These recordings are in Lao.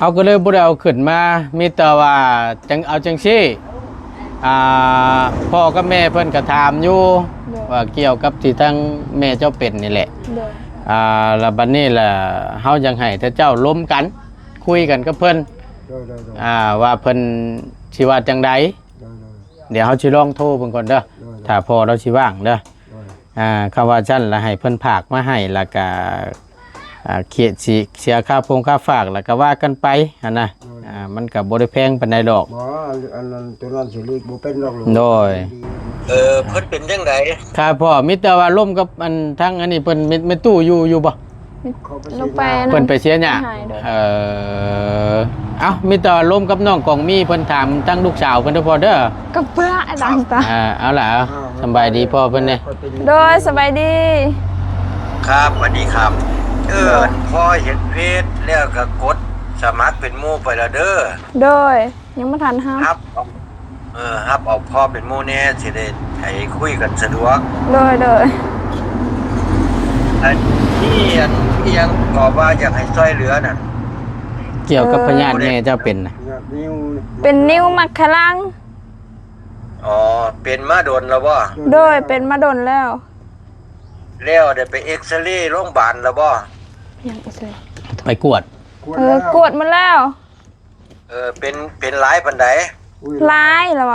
ເຮົາກໍເລີຍບໍ່ໄດ້ເອົາຂຶ້ນມາ ມີແຕ່ວ່າຈັ່ງ ເອົາຈັ່ງຊີ້ ອ່າ ພໍ່ກັບແມ່ເພິ່ນກໍຖາມຢູ່ ໂດຍ ວ່າກ່ຽວກັບທີ່ທາງແມ່ເຈົ້າເປັນນີ້ແຫຼະ ໂດຍ ອ່າ ແລ້ວບັດນີ້ລະ ເຮົາຢາກໃຫ້ເຈົ້າລົມກັນ ຄຸຍກັນກັບເພິ່ນ ໂດຍໆໆ ອ່າ ວ່າເພິ່ນຊິວ່າຈັ່ງໃດ ໂດຍໆ ດຽວເຮົາຊິລອງໂທເບິ່ງກ່ອນເດີ ໂດຍໆ ຖ້າພໍ່ລາວຊິວ່າງເດີ ໂດຍ ອ່າ ຄຳວ່າຊັ້ນລະໃຫ້ເພິ່ນຝາກມາໃຫ້ ລະກະ ອ່າ ເຄຍ ຊິເສຍຄ່າຟົງຄ່າຝາກ ລະກະວ່າກັນໄປຫັ້ນນະ ໂດຍ ອ່າ ມັນກະບໍ່ໄດ້ແພງປານໃດດອກ ບໍ່ ອັນນັ້ນ ໂຕນັ້ນຊິຫຼີກບໍ່ເປັນດອກ ໂດຍ ເອີ ເພິ່ນເປັນຈັ່ງໃດ? ຄັບພໍ່ ມີແຕ່ວ່າລົມກັບອັນ ທາງອັນນີ້ເພິ່ນ ແມ່ຕູ້ຢູ່ ຢູ່ບໍ່? ລົງໄປ ເພິ່ນໄປເສຍຫຍ້າ ເອີ ເອົ້າ ມີແຕ່ວ່າລົມກັບນ້ອງກອງມີ ເພິ່ນຖາມທາງລູກສາວເພິ່ນເດີພໍ່ເດີ ກະເພື່ອອາຈານຕາ ອ່າ ເອົາລະ ສຳບາຍດີພໍ່ເພິ່ນແດ່ ໂດຍ ສະບາຍດີ ຄັບ ສະຫວັດດີຄັບ ເອີ ໂດຍ ພໍເຫັນເຟສແລ້ວກະກົດສະໝັກເປັນໝູ່ໄປລະເດີ ໂດຍ ຍັງບໍ່ທັນຮັບ ຮັບເອົາ ເອີ ຮັບເອົາພໍ່ເປັນໝູ່ແດ່ ຊິໄດ້ໄປຄຸຍກັນສະດວກ ໂດຍ ໂດຍ ອັນນີ້ ອັນ ອີ່ຫຍັງກໍວ່າຢາກໃຫ້ຊ່ວຍເຫຼືອນັ້ນ ກ່ຽວກັບພະຍາດແມ່ເຈົ້າເປັນນະ ເປັນນິ້ວໝາກຂະລັງ ອໍ ເປັນມາດົນແລ້ວບໍ່? ໂດຍ ເປັນມາດົນແລ້ວ ແລ້ວໄດ້ໄປເອັກສະເຣໂຮງບານແລ້ວບໍ່? ຍັງເອັກສະເຣ ໄປກວດ ເອີ ກວດມາແລ້ວ ເອີ ເປັນ ເປັນຫຼາຍປານໃດ? ຫຼາຍແລ້ວ ມ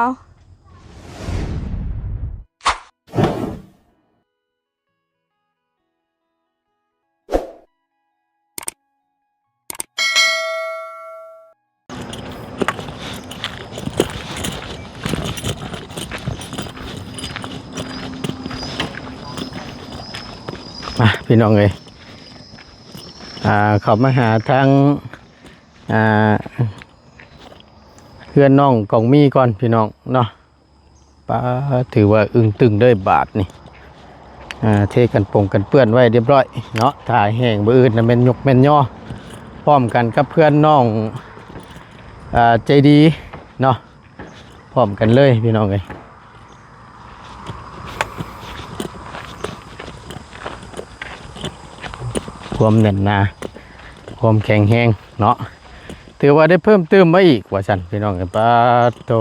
າ ພີ່ນ້ອງເອີຍ ອ່າ ເຂົ້າມາຫາທາງ ອ່າ ເຮືອນນ້ອງກອງມີກ່ອນ ພີ່ນ້ອງເນາະ. ປາ ຖືວ່າອຶ້ງຕຶງເລີຍບາດນີ້ ອ່າ ເທກັນປົງກັນເປື້ອນໄວ້ຮຽບຮ້ອຍເນາະ ຖ້າແຫ້ງມື້ອື່ນນະແມ່ນຍົກແມ່ນຍໍ ພ້ອມກັນກັບເພື່ອນນ້ອງ ອ່າ ໃຈດີເນາະ ພ້ອມກັນເລີຍພີ່ນ້ອງເອີຍ ຄວາມແໜ້ນໜາ ຄວາມແຂງແຮງເນາະ ຖືວ່າໄດ້ເພີ່ມຕື່ມມາອີກວ່າຊັ້ນພີ່ນ້ອງເອີຍ ປາໂຕ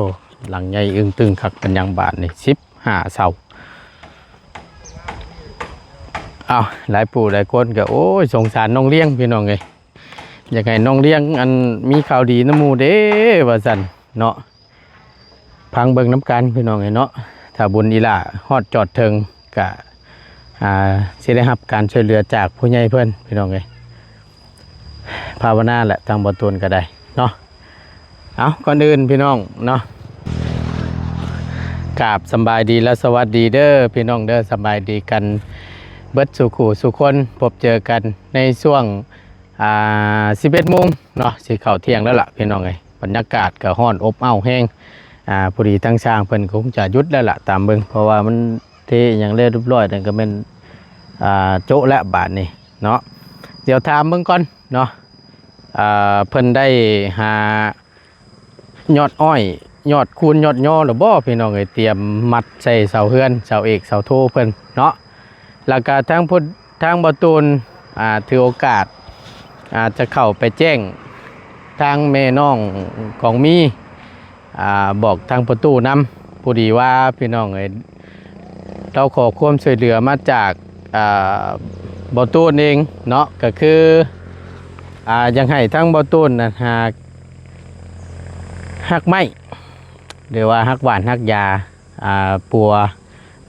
ຫຼັງໃຫຍ່ອຶ້ງຕຶງຄັກປານຫຍັງບາດນີ້ ສິບຫ້າເສົາ. ອ້າວ ຫຼາຍຜູ້ຫຼາຍຄົນກໍ ໂອ້ຍ ສົງສານນ້ອງລ້ຽງພີ່ນ້ອງເອີຍ ຢາກໃຫ້ນ້ອງລ້ຽງ ອັນ ມີຂ່າວດີນຳໝູ່ເດ້ວ່າຊັ້ນເນາະ ຟັງເບິ່ງນຳກັນພີ່ນ້ອງເອີຍເນາະ ຖ້າບຸນອີ່ຫຼ້າຮອດຈອດເຖິງ ກະ ອ່າ ຊິໄດ້ຮັບການຊ່ວຍເຫຼືອຈາກຜູ້ໃຫຍ່ເພິ່ນພີ່ນ້ອງເອີຍ ພາວະນາແຫຼະ ທາງບໍ່ຕູນກໍໄດ້ເນາະ. ເອົາ ກ່ອນອື່ນພີ່ນ້ອງເນາະ ກາບສຳບາຍດີ ແລະ ສະຫວັດດີເດີພີ່ນ້ອງເດີ ສະບາຍດີກັນເບິດສູ່ຄູ່ສູ່ຄົນ ພົບເຈີກັນໃນຊ່ວງ ອ່າ ສິບເອັດໂມງເນາະ ຊິເຂົ້າທ່ຽງແລ້ວລະພີ່ນ້ອງເອີຍ ບັນຍາກາດກໍຮ້ອນອົບເອົ້າແຮງ ອ່າ ພໍດີທາງຊ່າງເພິ່ນກໍຄົງຈະຢຸດແລ້ວລະ ຕາມເບິ່ງ ເພາະວ່າມັນເທຫຍັງແລ້ວຮຽບຮ້ອຍນັ້ນ ກໍແມ່ນ ອ່າ ໂຈະແລ້ວບາດນີ້ເນາະ ດຽວຖາມເບິ່ງກ່ອນເນາະ ອ່າ ເພິ່ນໄດ້ຫາຍອດອ້ອຍ ຍອດຄູນ ຍອດຍໍແລ້ວບໍ່ພີ່ນ້ອງເອີຍ ຕຽມມັດໃສ່ເສົາເຮືອນ ເສົາເອກ ເສົາໂທເພິ່ນເນາະ ແລ້ວກະທາງ ທາງບໍ່ຕູນ ອ່າ ຖືໂອກາດ ອ່າ ຈະເຂົ້າໄປແຈ້ງທາງແມ່ນ້ອງກອງມີ ອ່າ ບອກທາງພໍ່ຕູ້ນຳ ພໍດີວ່າພີ່ນ້ອງເອີຍ ລາວຂໍຄວາມຊ່ວຍເຫຼືອມາຈາກ ອ່າ ບ່າວຕູນເອງເນາະ ກໍຄື ອ່າ ຢາກໃຫ້ທາງບ່າວຕູນນະ ຫາ ຮາກໄມ້ ຫຼືວ່າຮາກຫວ່ານຮາກຢາ ອ່າ ປົວ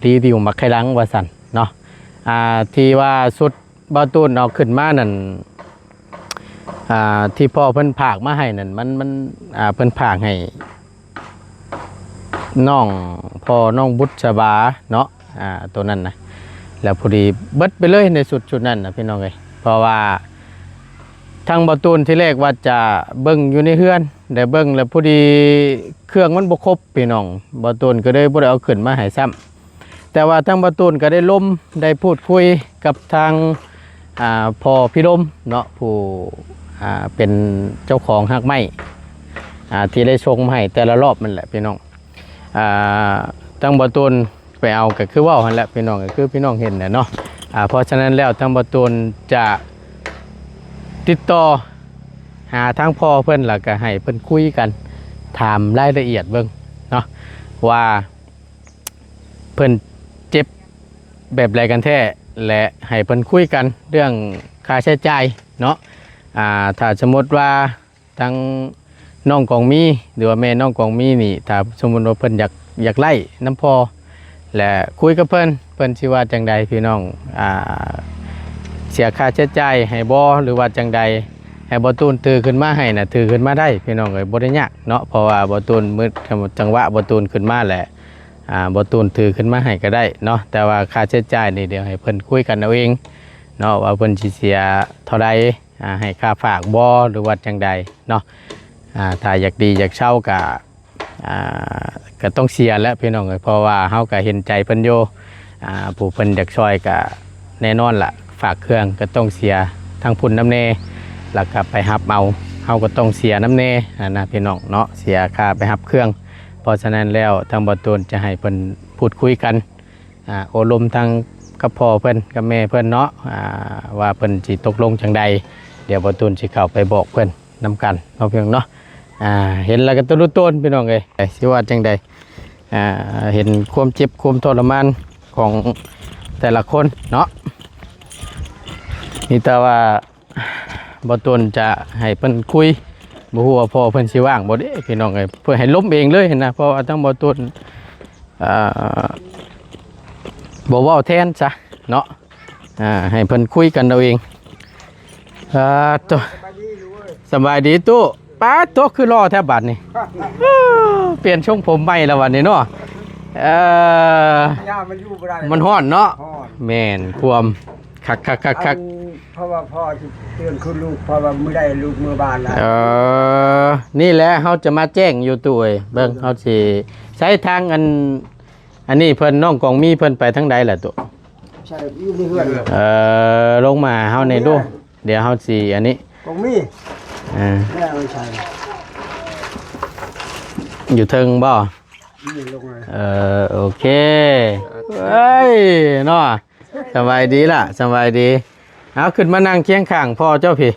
ຣີວິວໝາກໄຂ່ຫຼັງວ່າຊັ້ນເນາະ ອ່າ ທີ່ວ່າຊຸດບ່າວຕູນເອົາຂຶ້ນມານັ້ນ ອ່າ ທີ່ພໍ່ເພິ່ນຝາກມາໃຫ້ນັ້ນ ມັນ ມັນ ອ່າ ເພິ່ນຝາກໃຫ້ນ້ອງ ພໍ່ນ້ອງບຸດສະບາເນາະ ອ່າ ໂຕນັ້ນນະ ແລ້ວພໍດີເບິດໄປເລີຍໃນຊຸດ ຊຸດນັ້ນນະພີ່ນ້ອງເອີຍ ເພາະວ່າທາງບ່າວຕູນທີແລກວ່າຈະເບິ່ງຢູ່ໃນເຮືອນ ໄດ້ເບິ່ງແລ້ວພໍດີເຄື່ອງມັນບໍ່ຄົບພີ່ນ້ອງ ບ່າວຕູນກໍເລີຍບໍ່ໄດ້ເອົາຂຶ້ນມາໃຫ້ຊ້ຳ. ແຕ່ວ່າທາງບ່າວຕູນກໍໄດ້ລົມ ໄດ້ພູດຄຸຍກັບທາງ ອ່າ ພໍ່ພິລົມເນາະ ຜູ້ ອ່າ ເປັນເຈົ້າຂອງຮາກໄມ້ ອ່າ ທີ່ໄດ້ສົ່ງມາໃຫ້ແຕ່ລະລອບນັ້ນແຫຼະພີ່ນ້ອງ ອ່າ ທາງບ່າວຕູນໄປເອົາ ກໍຄືເວົ້າຫັ້ນແຫຼະພີ່ນ້ອງ ກໍຄືພີ່ນ້ອງເຫັນແຫຼະເນາະ ອ່າ ເພາະສະນັ້ນແລ້ວທາງບ່າວຕູນຈະຕິດຕໍ່ ຫາທາງພໍ່ເພິ່ນ ແລ້ວກໍໃຫ້ເພິ່ນຄຸຍກັນ ຖາມລາຍລະອຽດເບິ່ງເນາະ ວ່າເພິ່ນເຈັບແບບໃດກັນແທ້ ແລະ ໃຫ້ເພິ່ນຄຸຍກັນເລື່ອງຄ່າໃຊ້ຈ່າຍເນາະ. ອ່າ ຖ້າສົມມຸດວ່າ ທາງນ້ອງກອງມີ ຫຼືວ່າແມ່ນ້ອງກອງມີນີ້ ຖ້າສົມມຸດວ່າເພິ່ນຢາກ ຢາກໄລ່ນຳພໍ່ ແລະ ຄຸຍກັບເພິ່ນ ເພິ່ນຊິວ່າຈັ່ງໃດພີ່ນ້ອງ? ອ່າ ເສຍຄ່າໃຊ້ຈ່າຍໃຫ້ບໍ່ ຫຼືວ່າຈັ່ງໃດ? ໃຫ້ບ່າວຕູນຖືຂຶ້ນມາໃຫ້ນະ ຖືຂຶ້ນມາໄດ້ພີ່ນ້ອງເອີຍ ບໍ່ໄດ້ຍາກເນາະ ເພາະວ່າບ່າວຕູນມື ຈັງຫວະບ່າວຕູນຂຶ້ນມາແຫຼະ ອ່າ ບ່າວຕູນຖືຂຶ້ນມາໃຫ້ກໍໄດ້ເນາະ. ແຕ່ວ່າຄ່າໃຊ້ຈ່າຍນີ້ ດຽວໃຫ້ເພິ່ນຄຸຍກັນເອົາເອງເນາະ ວ່າເພິ່ນຊິເສຍເທົ່າໃດ ອ່າ ໃຫ້ຄ່າຝາກບໍ່ ຫຼືວ່າຈັ່ງໃດເນາະ. ອ່າ ຖ້າຢາກດີຢາກເຊົາກະ ອ່າ ກະຕ້ອງເສຍແຫຼະພີ່ນ້ອງເອີຍ ເພາະວ່າເຮົາກະເຫັນໃຈເພິ່ນຢູ່. ອ່າ ຜູ້ເພິ່ນຢາກຊ່ອຍກະແນ່ນອນລະ ຝາກເຄື່ອງກະຕ້ອງເສຍທາງພຸ້ນນຳແດ່ ແລ້ວກະໄປຮັບເອົາ ເຮົາກະຕ້ອງເສຍນຳແດ່ຫັ້ນນະພີ່ນ້ອງເນາະ ເສຍຄ່າໄປຮັບເຄື່ອງ. ເພາະສະນັ້ນແລ້ວ ທາງບ່າວຕູນຈະໃຫ້ເພິ່ນພູດຄຸຍກັນ ອ່າ ໂອ້ລົມທັງກັບພໍ່ເພິ່ນກັບແມ່ເພິ່ນເນາະ ອ່າ ວ່າເພິ່ນຊິຕົກລົງຈັ່ງໃດ. ດຽວບ່າວຕູນຊິເຂົ້າໄປບອກເພິ່ນນຳກັນເນາະພີ່ນ້ອງເນາະ. ອ່າ ເຫັນແລ້ວກໍຕະລຸໂຕນພີ່ນ້ອງເອີຍ ຊິວ່າຈັ່ງໃດ? ອ່າ ເຫັນຄວາມເຈັບຄວາມທໍລະມານຂອງແຕ່ລະຄົນເນາະ ມີແຕ່ວ່າ ບ່າວຕູນຈະໃຫ້ເພິ່ນຄຸຍ ບໍ່ຮູ້ວ່າພໍ່ເພິ່ນຊິວ່າງບໍ່ເດ້ພີ່ນ້ອງເອີຍ ເພື່ອໃຫ້ລົມເອງເລີຍຫັ້ນນະ ເພາະວ່າທາງບ່າວຕູນ ອ່າ ບໍ່ເວົ້າແທນຊະເນາະ ອ່າ ໃຫ້ເພິ່ນຄຸຍກັນເອົາເອງ. ອ່າ ໂຕ ສະບາຍດີລູກເອີຍ ສະບາຍດີຕູ້ ປາດໂຕ ຄືຫຼໍ່ແທ້ບາດນີ້ ປ່ຽນຊົງຜົມໃໝ່ແລ້ວບາດນີ້ເນາະ. ເອີ ຍາມມັນຢູ່ບໍ່ໄດ້ ມັນຮ້ອນເນາະ ຮ້ອນ ແມ່ນ ຄວາມ ຄັກໆໆໆ ອັນ ເພາະວ່າພໍ່ຊິເຕືອນຄືລູກ ເພາະວ່າມື້ໃດລູກເມືອບ້ານລະ ເອີ ນີ້ແຫຼະ ເຮົາຈະມາແຈ້ງຢູ່ຕູ້ເອີຍ ເບິ່ງ ເອີ ເຮົາຊິໃຊ້ທາງອັນ ອັນນີ້ເພິ່ນ ນ້ອງກອງມີເພິ່ນໄປທາງໃດລະຕູ້? ໃຊ່ ຢູ່ໃນເຮືອນ ເອີ ລົງມາຫາເຮົາແດ່ດູ ດຽວເຮົາຊິອັນນີ້ ກອງມີ ເອີ ແມ່ໄປໃສ່ ຢູ່ເທິງບໍ່? ນີ້ລົງເລີຍ ເອີ ໂອເຄ ເອີຍ ເນາະ ສະບາຍດີລະ ສະບາຍດີ. ເອົາ ຂຶ້ນມານັ່ງຄຽງຂ້າງພໍ່ເຈົ້າພີ້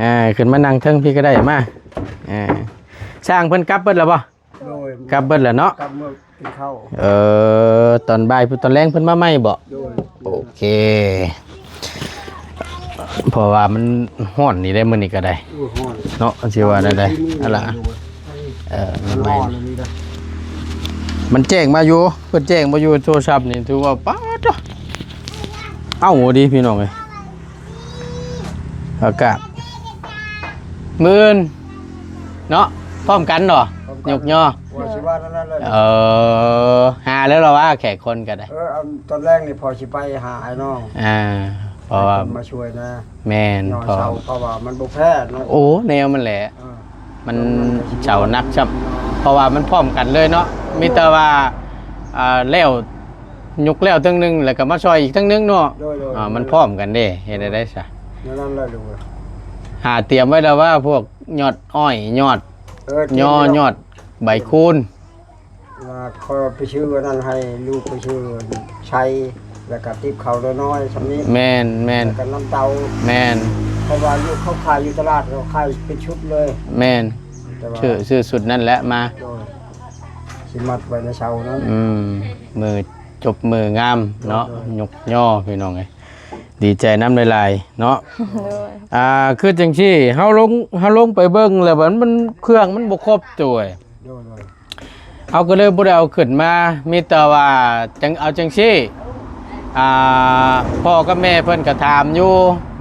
ອ່າ ຂຶ້ນມານັ່ງເທິງພີ້ກໍໄດ້ ມາ ອ່າ ຊ່າງເພິ່ນກັບເບິດແລ້ວບໍ່? ໂດຍ ກັບເບິດແລ້ວເນາະ ກັບເມືອກິນເຂົ້າ ເອີ ຕອນບ່າຍ ຕອນແລງເພິ່ນມາໃໝ່ບໍ່? ໂດຍ ໂອເຄ ເພາະວ່າມັນຮ້ອນນີ້ໄດ໋ ມື້ນີ້ກໍໄດ້ ໂອ້ຍ ຮ້ອນ ເນາະ ຊິວ່າແນວໃດ ອັນລະ ໂດຍ ເອີ ມັນຮ້ອນອັນນີ້ນະ ມັນແຈ້ງມາຢູ່ ເພິ່ນແຈ້ງມາຢູ່ໂທລະສັບນີ້ ຖືວ່າ ປາດໂທ້ ເອົ້າ ດີພີ່ນ້ອງເອີຍ ອາກາດ ມື້ອື່ນເນາະ ພ້ອມກັນເນາະ ພ້ອມກັນ ຍົກຍໍ ວ່າຊິວ່ານັ້ນແຫຼະ ເອີ ຫາແລ້ວລະວ່າ ແຂກຄົນກໍໄດ້ ເອີ ອັນຕອນແລງນີ້ພໍ່ຊິໄປຫາອ້າຍນ້ອງ ອ່າ ເພາະວ່າ ໃຫ້ເພິ່ນມາຊ່ວຍນະ ແມ່ນ ຍ້ອນເສົາ ເພາະວ່າມັນບໍ່ແພ້ເນາະ ໂອ້ ແນວມັນແຫຼະ ເອີ ມັນເສົາໜັກຊ້ຳ ເພາະວ່າມັນພ້ອມກັນເລີຍເນາະ ມີແຕ່ວ່າ ອ່າ ແລ້ວ ຍົກແລ້ວເທິງໜຶ່ງ ແລ້ວກໍມາຊ່ອຍອີກເທິງໜຶ່ງເນາະ ໂດຍໆ ອ່າ ມັນພ້ອມກັນເດ້ ເຮັດໄດ້ໃດຊະ ແນວນັ້ນແຫຼະລູກເອີຍ ຫາຕຽມໄວ້ແລ້ວວ່າ ພວກຍອດອ້ອຍ ຍອດ ເອີ ຍໍ ຍອດໃບຄູນ ວ່າຂໍໄປຊື້ອັນນັ້ນໃຫ້ລູກ ໄປຊື້ໄຊ ແລ້ວກໍຕິບເຂົ້ານ້ອຍໆ ຊ່ຳນີ້ ແມ່ນໆ ແລ້ວກໍນ້ຳເຕົ້າ ແມ່ນ ເພາະວ່າລູກເຂົາຂາຍຢູ່ຕະຫຼາດ ເຂົາຂາຍເປັນຊຸດເລີຍ ແມ່ນ ແຕ່ວ່າ ຊື້ ຊື້ຊຸດນັ້ນແຫຼະມາ ໂດຍ ຊິມັດໄວ້ໃນເສົານັ້ນ ອືມ ມື້ຈົບມື້ງາມເນາະ ໂດຍ ຍົກຍໍພີ່ນ້ອງເອີຍ ດີໃຈນຳຫຼາຍໆເນາະ ໂດຍ ອ່າ ຄືຈັ່ງຊີ້ ເຮົາລົງ ເຮົາລົງໄປເບິ່ງແລ້ວ ມັນ ມັນ ເຄື່ອງມັນບໍ່ຄົບໂຕຍ ໂດຍໆ ເຮົາກໍເລີຍບໍ່ໄດ້ເອົາຂຶ້ນມາ ມີແຕ່ວ່າຈັ່ງ ເອົາຈັ່ງຊີ້ ອ່າ ພໍ່ກັບແມ່ເພິ່ນກໍຖາມຢູ່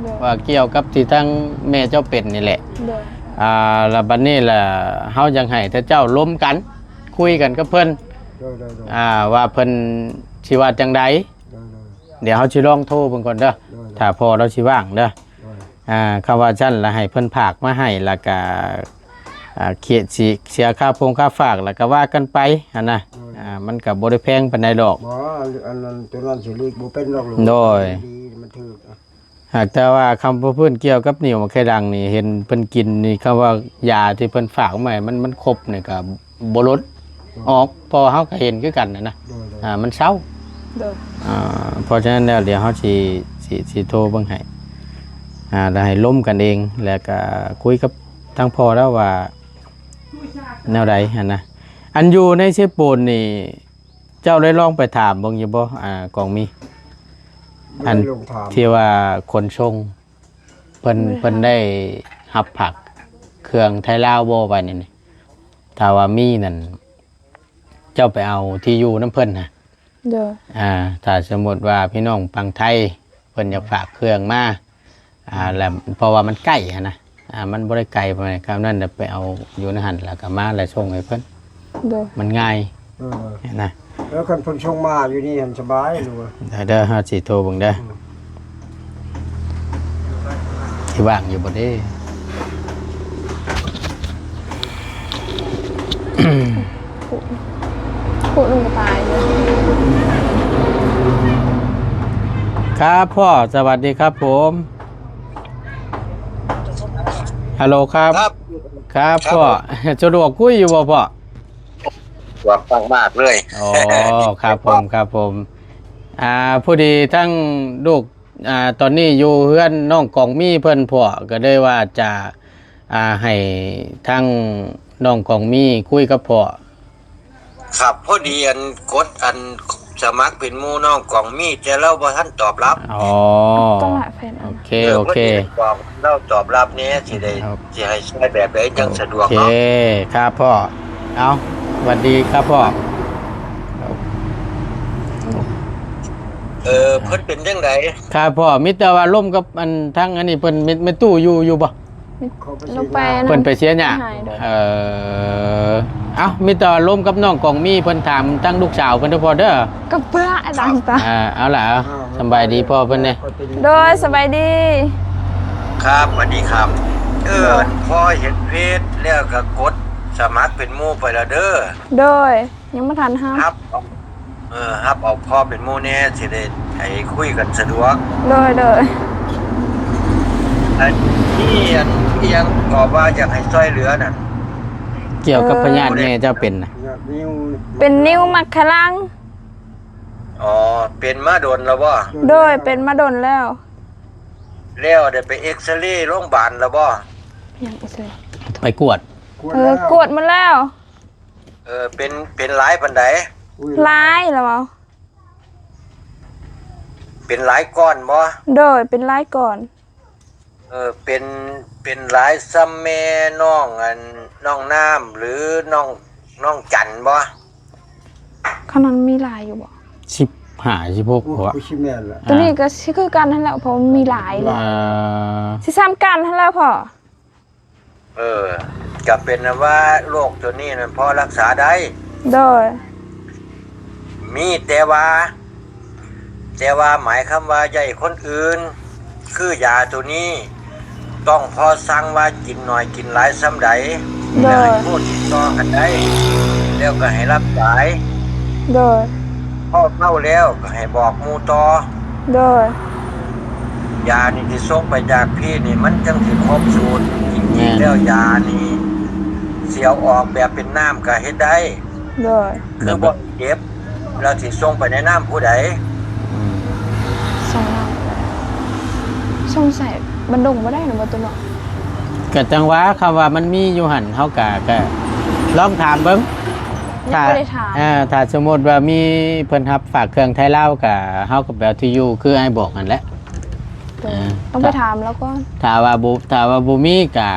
ໂດຍ ວ່າກ່ຽວກັບທີ່ທາງແມ່ເຈົ້າເປັນນີ້ແຫຼະ ໂດຍ ອ່າ ແລ້ວບັດນີ້ລະ ເຮົາຢາກໃຫ້ເຈົ້າລົມກັນ ຄຸຍກັນກັບເພິ່ນ ໂດຍໆໆ ອ່າ ວ່າເພິ່ນຊິວ່າຈັ່ງໃດ ໂດຍໆ ດຽວເຮົາຊິລອງໂທເບິ່ງກ່ອນເດີ ໂດຍໆ ຖ້າພໍ່ລາວຊິວ່າງເດີ ໂດຍ ອ່າ ຄຳວ່າຊັ້ນລະໃຫ້ເພິ່ນຝາກມາໃຫ້ ລະກະ ອ່າ ເຄຍ ຊິເສຍຄ່າຟົງຄ່າຝາກ ລະກະວ່າກັນໄປຫັ້ນນະ ໂດຍ ອ່າ ມັນກະບໍ່ໄດ້ແພງປານໃດດອກ ບໍ່ ອັນນັ້ນ ຕົວນັ້ນຊິຫຼີກບໍ່ເປັນດອກ ໂດຍ ມັນຖືກ ຫາກແຕ່ວ່າຄຳວ່າພື້ນກ່ຽວກັບໜີວໝາກໄຂ່ດັງນີ້ ເຫັນເພິ່ນກິນນີ້ ຄຳວ່າຢາທີ່ເພິ່ນຝາກມາໃຫ້ ມັນ ມັນຄົບນີ້ກໍບໍ່ຫຼຸດອອກ ເພາະວ່າເຮົາກໍເຫັນຄືກັນນະ ໂດຍໆ ອ່າ ມັນເຊົາ ໂດຍ ອ່າ ເພາະສະນັ້ນແລ້ວ ດຽວເຮົາຊິ ຊິ ຊິໂທເບິ່ງໃຫ້ ອ່າ ແລ້ວໃຫ້ລົມກັນເອງ ແລ້ວກະຄຸຍກັບທາງພໍ່ລາວວ່າແນວໃດຫັ້ນນະ. ອັນຢູ່ໃນເຊໂປນນີ້ ເຈົ້າໄດ້ລອງໄປຖາມເບິ່ງຢູ່ບໍ່? ອ່າ ກອງມີ ອັນ ບໍ່ໄດ້ລົງຖາມ ທີ່ວ່າຂົນສົ່ງ ເພິ່ນ ບໍ່ໄດ້ຖາມ ເພິ່ນໄດ້ຮັບຝາກເຄື່ອງໄທລາວບໍ່ ວ່າແນວນີ້. ຖ້າວ່າມີນັ້ນ ເຈົ້າໄປເອົາທີ່ຢູ່ນຳເພິ່ນນະ. ໂດຍ ອ່າ ຖ້າສົມມຸດວ່າພີ່ນ້ອງຝັ່ງໄທເພິ່ນຢາກຝາກເຄື່ອງມາ ອ່າ ແລ້ວ ເພາະວ່າມັນໃກ້ຫັ້ນນະ ອ່າ ມັນບໍ່ໄດ້ໄກປານໃດ ຄຳນັ້ນແລ້ວໄປເອົາຢູ່ໃນຫັ້ນ ແລ້ວກໍມາແລ້ວສົ່ງໃຫ້ເພິ່ນ. ໂດຍ ມັນງ່າຍ ເອີ ນະ. ແລ້ວຄັນເພິ່ນສົ່ງມາຢູ່ນີ້ຫັ້ນສະບາຍ ຫຼືວ່າ ເດີ ເຮົາຊິໂທເບິ່ງເດີ. ອືມ ຊິວ່າງຢູ່ບໍ່ເດ້? ຜູ້ ຜູ້ໜຶ່ງກໍຕາຍເລີຍ. ครับพ่อ สวัสดีครับผม ฮัลโหลครับ ครับ ครับ ครับ พ่อ ผม สะดวกคุยอยู่บ่พ่อ? สะดวกมากๆ เลย อ๋อ ครับผม ครับผม อ่า พอดีทั้งลูก ອ່າ ຕອນນີ້ຢູ່ເຮືອນນ້ອງກອງມີເພິ່ນ ພໍ່ກໍເລີຍວ່າຈະ ອ່າ ໃຫ້ທາງນ້ອງກອງມີຄຸຍກັບພໍ່. ຄັບ ພໍດີອັນກົດອັນສະໝັກເປັນໝູ່ນ້ອງກອງມີ ແຕ່ລາວບໍ່ທັນຕອບຮັບ. ອໍ ໂອເຄ ເອີ ໂອເຄ ພໍດີກອງລາວຕອບຮັບແດ່ ຊິໄດ້ ຊິໃຫ້ຊ່ວຍແບບໃດຈັ່ງສະດວກເນາະ. ໂອເຄ ຄັບພໍ່ ເອົາ ຫວັດດີຄັບພໍ່. ເອີ ເພິ່ນເປັນຈັ່ງໃດ? ຄັບພໍ່ ມີແຕ່ວ່າລົມກັບອັນ ທາງອັນນີ້ເພິ່ນ ແມ່ຕູ້ຢູ່ ຢູ່ບໍ່? ລົງໄປ ເພິ່ນໄປເສຍຫຍ້າ. ເອີ ເອົ້າ ມີແຕ່ວ່າລົມກັບນ້ອງກອງມີ ເພິ່ນຖາມທາງລູກສາວເພິ່ນເດີພໍ່ເດີ. ກະເບືອອາຈານຕາ ເອົາລະ ສຳບາຍດີພໍ່ເພິ່ນແດ່. ໂດຍ ສະບາຍດີ. ຄັບ ຫວັດດີຄັບ. ເອີ ພໍ່ເຫັນເຟສແລ້ວກະກົດສະໝັກເປັນໝູ່ໄປແລ້ວເດີ. ໂດຍ. ຍັງບໍ່ທັນຮັບ ຮັບເອົາ ເອີ ຮັບເອົາພໍ່ເປັນໝູ່ແດ່ ຊິໄດ້ໃຫ້ຄຸຍກັນສະດວກ. ໂດຍ ໂດຍ. ອັນນີ້ ອັນ ອີ່ຫຍັງກໍວ່າຢາກໃຫ້ຊ່ວຍເຫຼືອນັ້ນ ກ່ຽວກັບພະຍາດແມ່ເຈົ້າເປັນນະ ເປັນນິ້ວມັກຂະລັງ. ອໍ ເປັນມາດົນແລ້ວບໍ່? ໂດຍ ເປັນມາດົນແລ້ວ. ແລ້ວໄດ້ໄປເອັກຊະເຣໂຮງບານແລ້ວບໍ່? ຍັງ ເອັກຊະເຣ ໄປກວດ ເອີ ກວດໝົດແລ້ວ. ເອີ ເປັນ ເປັນຫຼາຍປານໃດ? ຫຼາຍແລ້ວ. ເປັນຫຼາຍກ້ອນບໍ່? ໂດຍ ເປັນຫຼາຍກ້ອນ. ເອີ ເປັນ ເປັນຫຼາຍສ່ຳແມ່ນ້ອງ ອັນ ນ້ອງນ້ຳ ຫຼື ນ້ອງ ນ້ອງຈັນບໍ່? ຄັນນັ້ນມີຫຼາຍຢູ່ບໍ່? ສິບຫ້າ ສິບຫົກ ໂອ້ ບໍ່? ຄືຊິແມ່ນລະ ໂຕນີ້ກໍຊິຄືກັນຫັ້ນແຫຼະ ເພາະມັນມີຫຼາຍເລີຍ. ຊິສ່ຳກັນຫັ້ນແຫຼະພໍ່. ເອີ ກະເປັນນຳວ່າໂລກໂຕນີ້ນັ້ນພໍລັກສາໄດ້. ໂດຍ. ມີແຕ່ວ່າ ແຕ່ວ່າໝາຍຄວາມວ່າຢ່າໃຫ້ຄົນອື່ນ ຄືຢາໂຕນີ້ ຕ້ອງພໍສັ່ງວ່າກິນໜ້ອຍກິນຫຼາຍສ່ຳໃດ. ໂດຍ. ແລ້ວໃຫ້ໂທຕິດຕໍ່ກັນໄດ້ ແລ້ວກໍໃຫ້ຮັບສາຍ. ໂດຍ. ພໍເມົາແລ້ວກໍໃຫ້ບອກໝູ່ຕໍ່. ໂດຍ. ຢານີ້ທີ່ສົ່ງໄປຈາກພີ້ນີ້ ມັນຈັ່ງຊິຄົບສູດ. ຈິງໆແລ້ວຢານີ້ຊິເອົາອອກແບບເປັນນ້ຳກໍເຮັດໄດ້. ໂດຍ. ຄືບໍ່ເກັບ ແລ້ວຊິສົ່ງໄປໃນນ້ຳຜູ້ໃດ? ອືມ ສົ່ງນ້ຳ ສົ່ງໃສ່ບ້ານດົງບໍ່ໄດ້ນະ ບໍ່ຕຸເນາະ? ກະຈັ່ງວ່າ ຄຳວ່າມັນມີຢູ່ຫັ້ນ ເຮົາກະ ກະລອງຖາມເບິ່ງ. ຍັງບໍ່ໄດ້ຖາມ. ຖ້າ ເອີ ຖ້າສົມມຸດວ່າມີເພິ່ນຮັບຝາກເຄື່ອງໄທລາວ ກະເຮົາກໍໄປເອົາທີ່ຢູ່ ຄືອ້າຍບອກຫັ້ນແຫຼະ. ໂດຍ. ເອີ ຕ້ອງໄປຖາມລາວກ່ອນ. ຖ້າວ່າບໍ່ ຖ້າວ່າບໍ່ມີກະ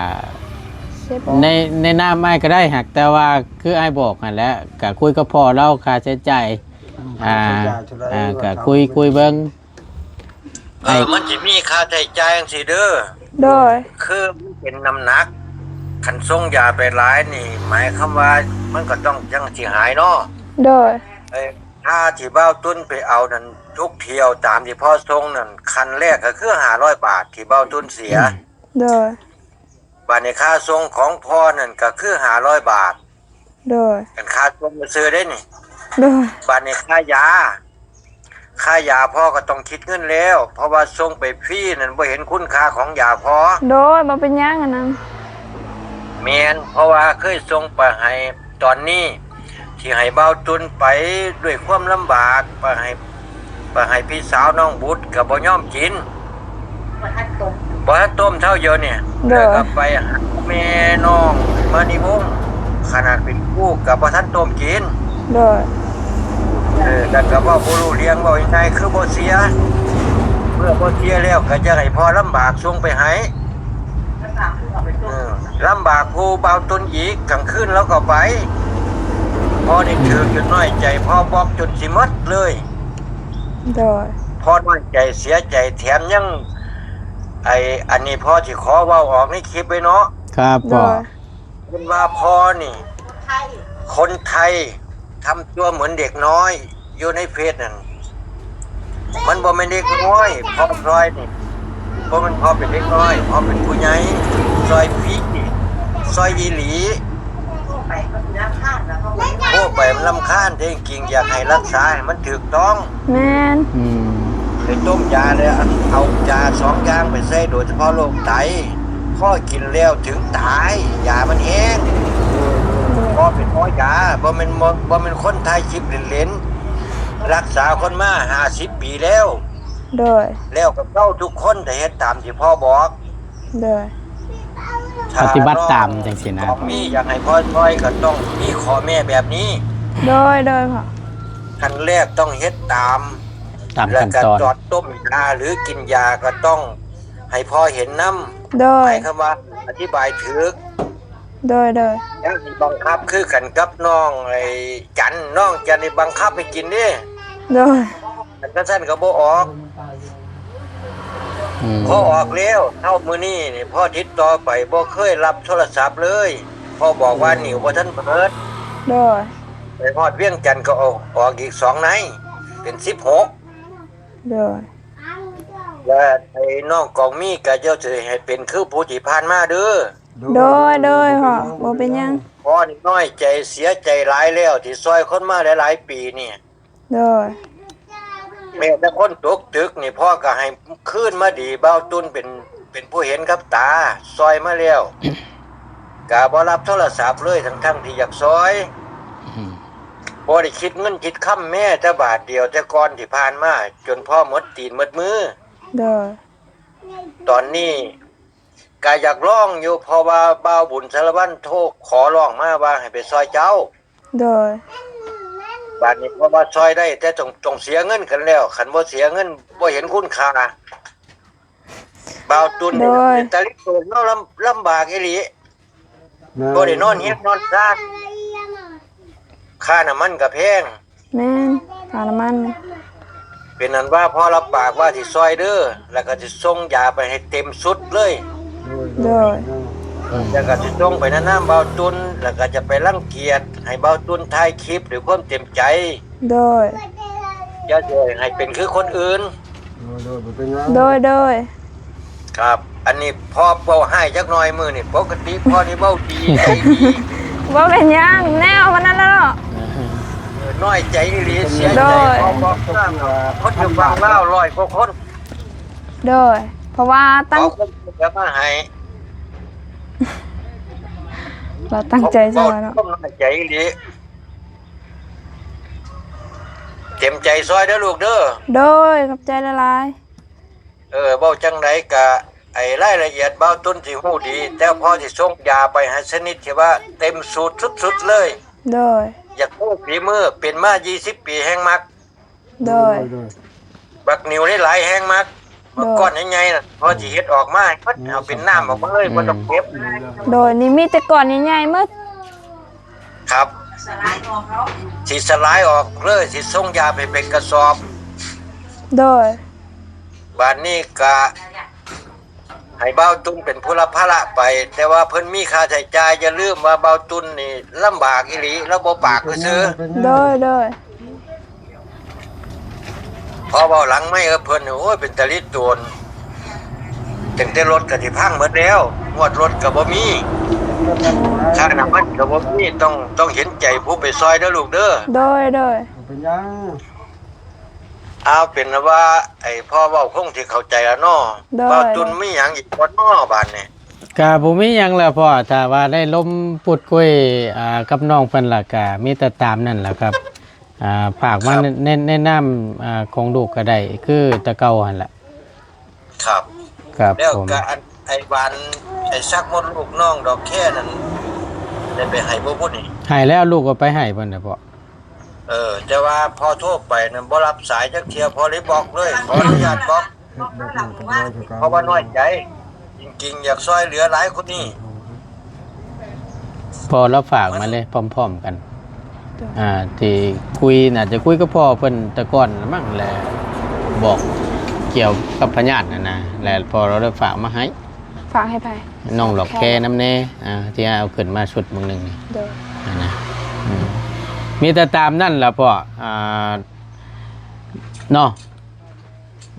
ໃນ ໃນນາມອ້າຍກໍໄດ້ ຫາກແຕ່ວ່າຄືອ້າຍບອກຫັ້ນແຫຼະ ກະຄຸຍກັບພໍ່ລາວ ຄ່າໃຊ້ຈ່າຍ ອືມ ອ່າ ຄ່າໃຊ້ຈ່າຍເທົ່າໃດ ອ່າ ກໍ ກໍ ກໍ ຄຸຍ ຄຸຍເບິ່ງ. ເອີ ມັນຊິມີຄ່າໃຊ້ຈ່າຍຈັ່ງຊີ້ເດີ. ໂດຍ. ຄືມັນເປັນນ້ຳໜັກ ຄັນສົ່ງຢາໄປຫຼາຍນີ້ ໝາຍຄວາມວ່າມັນກໍຕ້ອງຈັ່ງຊິຫາຍເນາະ. ໂດຍ. ເອີ ຄ່າທີ່ບ່າວຕຸນໄປເອົານັ້ນ ທຸກຖ້ຽວຕາມທີ່ພໍ່ສົ່ງນັ້ນ ຄັນແລກກໍຄືຫ້າຮ້ອຍບາດທີ່ບ່າວຕຸນເສຍ. ອືມ ໂດຍ. ບາດນີ້ຄ່າສົ່ງຂອງພໍ່ນັ້ນກໍຄືຫ້າຮ້ອຍບາດ. ໂດຍ. ອັນຄ່າສົ່ງຊື່ໆເດ້ນີ້. ໂດຍ. ບາດນີ້ຄ່າຢາ ຄ່າຢາພໍ່ກໍຕ້ອງຄິດເງິນແລ້ວ ເພາະວ່າສົ່ງໄປຟຣີນັ້ນ ບໍ່ເຫັນຄຸນຄ່າຂອງຢາພໍ່. ໂດຍ. ບໍ່ເປັນຫຍັງອັນນັ້ນ. ແມ່ນ ເພາະວ່າເຄີຍສົ່ງໄປໃຫ້ ຕອນນີ້ທີ່ໃຫ້ບ່າວຕຸນໄປດ້ວຍຄວາມລຳບາກ ໄປໃຫ້ ໄປໃຫ້ພີ່ສາວນ້ອງບຸດກໍບໍ່ຍອມກິນ. ບໍ່ທັນຕົກ ບໍ່ທັນຕົ້ມເທົ່າດຽວນີ້. ໂດຍ. ແລ້ວກໍໄປຫາແມ່ນ້ອງມະນີວົງ ຂະໜາດເປັນຄູກໍບໍ່ທັນຕົ້ມກິນ. ໂດຍ. ເອີ ແລ້ວກໍເວົ້າບໍ່ຮູ້ເລື່ອງ ເວົ້າງ່າຍໆ ຄືບໍ່ເສຍ. ເມື່ອບໍ່ເສຍແລ້ວກໍຈະໃຫ້ພໍ່ລຳບາກ ສົ່ງໄປໃຫ້ ເອີ ລຳບາກຜູ້ບ່າວຕຸນອີກ ກາງຄືນລາວກໍໄປ. ພໍ່ນີ້ຖືກຈົນນ້ອຍໃຈ ພໍ່ບລັອກຈົນຊິໝົດເລີຍ. ໂດຍ. ພໍ່ນ້ອຍໃຈເສຍໃຈ ແຖມຍັງ ໄອ້ ອັນນີ້ພໍ່ຊິຂໍເວົ້າອອກໃນຄລິບໄວ້ເນາະ. ຄັບ ໂດຍ. ເພິ່ນວ່າພໍ່ນີ້ ຄົນໄທທຳຕົວເໝືອນເດັກນ້ອຍ ຢູ່ໃນເຟສນັ້ນ ມັນບໍ່ແມ່ນເດັກນ້ອຍ. ພໍ່ຊ່ອຍນີ້ ບໍ່ແມ່ນພໍ່ເປັນເດັກນ້ອຍ ພໍ່ເປັນຜູ້ໃຫຍ່ ຊ່ອຍຟຣີ ຊ່ອຍອີ່ຫຼີ. ໂທໄປມັນລຳຄານເດ້ ຈິງຢາກໃຫ້ລັກສາໃຫ້ມັນຖືກຕ້ອງ. ແມ່ນ. ອືມ. ໄປຕົ້ມຢາແລ້ວ ເອົາຢາສອງຢ່າງໄປໃສ່ ໂດຍສະເພາະໂລກໄຕ ພໍກິນແລ້ວເຖິງຕາຍ ຢາມັນແຮງ. ໂດຍ. ພໍເປັນໝໍຢາ ບໍ່ແມ່ນ ບໍ່ ບໍ່ແມ່ນຄົນຖ່າຍຄລິບເຫຼັ້ນໆ ລັກສາຄົນມາຫ້າສິບປີແລ້ວ. ໂດຍ. ແລ້ວກໍເຊົາທຸກຄົນ ຖ້າເຮັດຕາມທີ່ພໍ່ບອກ. ໂດຍ. ປະຕິບັດຕາມຈັ່ງຊີ້ນະ. ມີຢາກໃຫ້ພໍ່ຊ່ອຍກໍຕ້ອງມີຂໍ້ແມ້ແບບນີ້. ໂດຍ ໂດຍພໍ່. ຂັ້ນແລກຕ້ອງເຮັດຕາມ ຕາມຂັ້ນຕອນ ແລ້ວກໍຕອນຕົ້ມຢາ ຫຼື ກິນຢາກໍຕ້ອງໃຫ້ພໍ່ເຫັນນຳ. ໂດຍ. ໝາຍຄວາມວ່າອະທິບາຍຖືກ. ໂດຍ ໂດຍ. ຢ່າຊິບັງຄັບຄືກັນກັບນ້ອງໄອ້ຈັນ ນ້ອງຈັນນີ້ບັງຄັບໃຫ້ກິນເດ້. ໂດຍ. ຄັນຊັ້ນກໍບໍ່ອອກ. ອືມ. ພໍອອກແລ້ວ ເທົ່າມື້ນີ້ນີ້ ພໍຕິດຕໍ່ໄປ ບໍ່ເຄີຍຮັບໂທລະສັບເລີຍ. ພໍບອກວ່າໜິວບໍ່ທັນເປີດ. ໂດຍ. ໄປຮອດວຽງຈັນກໍອອກ ອອກອີກສອງໃນ ເປັນສິບຫົກ. ໂດຍ. ແລະ ໄອ້ນ້ອງກອງມີກໍເຈົ້າຊິໃຫ້ເປັນຄືຜູ້ທີ່ຜ່ານມາເດີ. ໂດຍ ໂດຍ ພໍ່ ບໍ່ເປັນຫຍັງ. ພໍ່ນີ້ນ້ອຍໃຈເສຍໃຈຫຼາຍແລ້ວ ທີ່ຊ່ອຍຄົນມາຫຼາຍໆປີນີ້. ໂດຍ. ແມ້ແຕ່ຄົນຕົກຕຶກນີ້ ພໍ່ກໍໃຫ້ຄືນມາດີ. ບ່າວຕຸນເປັນ ເປັນຜູ້ເຫັນກັບຕາ ຊ່ອຍມາແລ້ວ ກໍບໍ່ຮັບໂທລະສັບເລີຍ ທັງໆທີ່ຢາກຊ່ອຍ. ອືມ. ບໍ່ໄດ້ຄິດເງິນຄິດຄຳແມ້ແຕ່ບາດດຽວ ແຕ່ກ່ອນທີ່ຜ່ານມາ ຈົນພໍ່ໝົດຕີນໝົດມື. ໂດຍ. ຕອນນີ້ກໍຢາກລອງຢູ່ ເພາະວ່າບ່າວບຸນສາລະວັນໂທຂໍຮ້ອງມາວ່າໃຫ້ໄປຊ່ອຍເຈົ້າ. ໂດຍ. ບາດນີ້ເພາະວ່າຊ່ອຍໄດ້ ແຕ່ຕ້ອງ ຕ້ອງເສຍເງິນກັນແລ້ວ ຄັນບໍ່ເສຍເງິນບໍ່ເຫັນຄຸນຄ່າ. ບ່າວຕຸນ ໂດຍ ເປັນຕາລິໂຕນເນາະ ລຳ ລຳບາກອີ່ຫຼີ. ແມ່ນ. ບໍ່ໄດ້ນອນເຮືອນນອນຊານ ຄ່ານ້ຳມັນກໍແພງ. ແມ່ນ ຄ່ານ້ຳມັນ. ເປັນອັນວ່າພໍ່ຮັບປາກວ່າຊິຊ່ອຍເດີ ແລ້ວກໍຊິສົ່ງຢາໄປໃຫ້ເຕັມຊຸດເລີຍ. ໂດຍ ໂດຍ. ແລ້ວກໍຊິສົ່ງໄປໃນນາມບ່າວຕຸນ ແລ້ວກໍຈະໄປລັງກຽດໃຫ້ບ່າວຕຸນຖ່າຍຄລິບດ້ວຍຄວາມເຕັມໃຈ. ໂດຍ. ຢ່າຊິໃຫ້ເປັນຄືຄົນອື່ນ. ໂດຍ ໂດຍ ບໍ່ເປັນຫຍັງ. ໂດຍ ໂດຍ. ຄັບ ອັນນີ້ພໍ່ເວົ້າຮ້າຍຈັກໜ້ອຍມື້ນີ້ ປົກກະຕິພໍ່ນີ້ເວົ້າດີໃຈດີ. ບໍ່ເປັນຫຍັງ ແນວມັນນັ້ນແຫຼະເນາະ. ເອີ ນ້ອຍໃຈອີ່ຫຼີ ເສຍໃຈ. ໂດຍ. ພໍ່ບອກວ່າຄົນຢູ່ຝັ່ງລາວຮ້ອຍກວ່າຄົນ. ໂດຍ. ເພາະວ່າຕັ້ງ ເອົາຄົນເອົາມາໃຫ້ ລາວຕັ້ງໃຈຊ່ອຍເນາະ. ເວົ້າຄວາມນ້ອຍໃຈອີ່ຫຼີ. ເຕັມໃຈຊ່ອຍເດີລູກເດີ. ໂດຍ ຂອບໃຈຫຼາຍໆ. ເອີ ເວົ້າຈັ່ງໃດກະ ໄອ້ລາຍລະອຽດບ່າວຕຸນຊິຮູ້ດີ ແຕ່ພໍຊິສົ່ງຢາໄປໃຫ້ຊະນິດທີ່ວ່າເຕັມສູດສຸດໆເລີຍ. ໂດຍ. ຢາກຮູ້ຝີມື ເປັນມາຊາວປີແຮ່ງມັກ. ໂດຍ ໂດຍ ໂດຍ. ບັກໜິວຫຼາຍໆແຮ່ງມັກ. ໂດຍ. ບັກກ້ອນໃຫຍ່ໆນະ ພໍຊິເຮັດອອກມາໃຫ້ໝົດ ເອົາເປັນນ້ຳອອກມາເລີຍ ອືມ ບໍ່ຕ້ອງເກັບ. ໂດຍ ນີ້ມີແຕ່ກ້ອນໃຫຍ່ໆໝົດ. ຄັບ ຊິສະຫຼາຍອອກເລີຍ ຊິສົ່ງຢາໄປເປັນກະສອບ. ໂດຍ. ບາດນີ້ກະໃຫ້ບ່າວຕຸນເປັນຜູ້ຮັບພາລະໄປ ແຕ່ວ່າເພິ່ນມີຄ່າໃຊ້ຈ່າຍ. ຢ່າລືມວ່າບ່າວຕຸນນີ້ລຳບາກອີ່ຫຼີ ລາວບໍ່ປາກຊື່ໆ. ໂດຍ ໂດຍ. ພໍເວົ້າຫຼັງໄມກັບເພິ່ນ ໂອ້ຍ ເປັນຕາລິໂຕນ ຕັ້ງແຕ່ລົດກໍຊິພັງໝົດແລ້ວ ງວດລົດກໍບໍ່ມີ ຄ່ານ້ຳມັນກໍບໍ່ມີ. ຕ້ອງ ຕ້ອງເຫັນໃຈຜູ້ໄປຊ່ອຍເດີລູກເດີ. ໂດຍ ໂດຍ. ບໍ່ເປັນຫຍັງ. ເອົາ ເປັນວ່າ ໄອ້ພໍ່ເວົ້າຄົງຊິເຂົ້າໃຈລະເນາະ. ໂດຍ. ບ່າວຕຸນມີຫຍັງອີກບໍ່ເນາະບາດນີ້? ກະບໍ່ມີຫຍັງແລ້ວພໍ່ ຖ້າວ່າໄດ້ລົມພູດຄຸຍ ອ່າ ກັບນ້ອງເພິ່ນລະ ກະມີແຕ່ຕາມນັ້ນລະຄັບ. ອ່າ ຝາກມາ ຄັບ ໃນ ໃນນາມ ອ່າ ຂອງລູກກໍໄດ້ ຄືແຕ່ເກົ່າຫັ້ນລະ. ຄັບ. ครับ แล้ว ผม ก็อันไอ้หวาน ไอ้ซักมดลูกน้องดอกแค่นั้น ได้ไปให้บ่บุญนี่ ให้แล้ว ลูกก็ไปให้เพิ่นน่ะพ่อ เออ แต่ว่าพ่อโทรไปนั่นบ่รับสายจักเทื่อ พ่อเลยบล็อกเลย ขออนุญาตบล็อก เฮ็ดแบบนั้นกับน้อยคือเก่า เพราะว่าน้อยใจ จริงๆ อยากช่วยเหลือหลายคนนี่ พ่อลาวฝากมาเลยพร้อมๆ กัน โดย อ่า ที่คุย น่าจะคุยกับพ่อเพิ่นแต่ก่อนละมั้ง และบอกเกี่ยวกับพญาตินั่นนะ และพ่อลาวได้ฝากมาให้ ฝากให้ไผ น้องดอกแค่นำแน่ อ่า ที่เอาขึ้นมาชุดมื้อหนึ่งนี่ โดย นั่นนะ อืม มีแต่ตามนั่นล่ะพ่อ อ่า เนาะ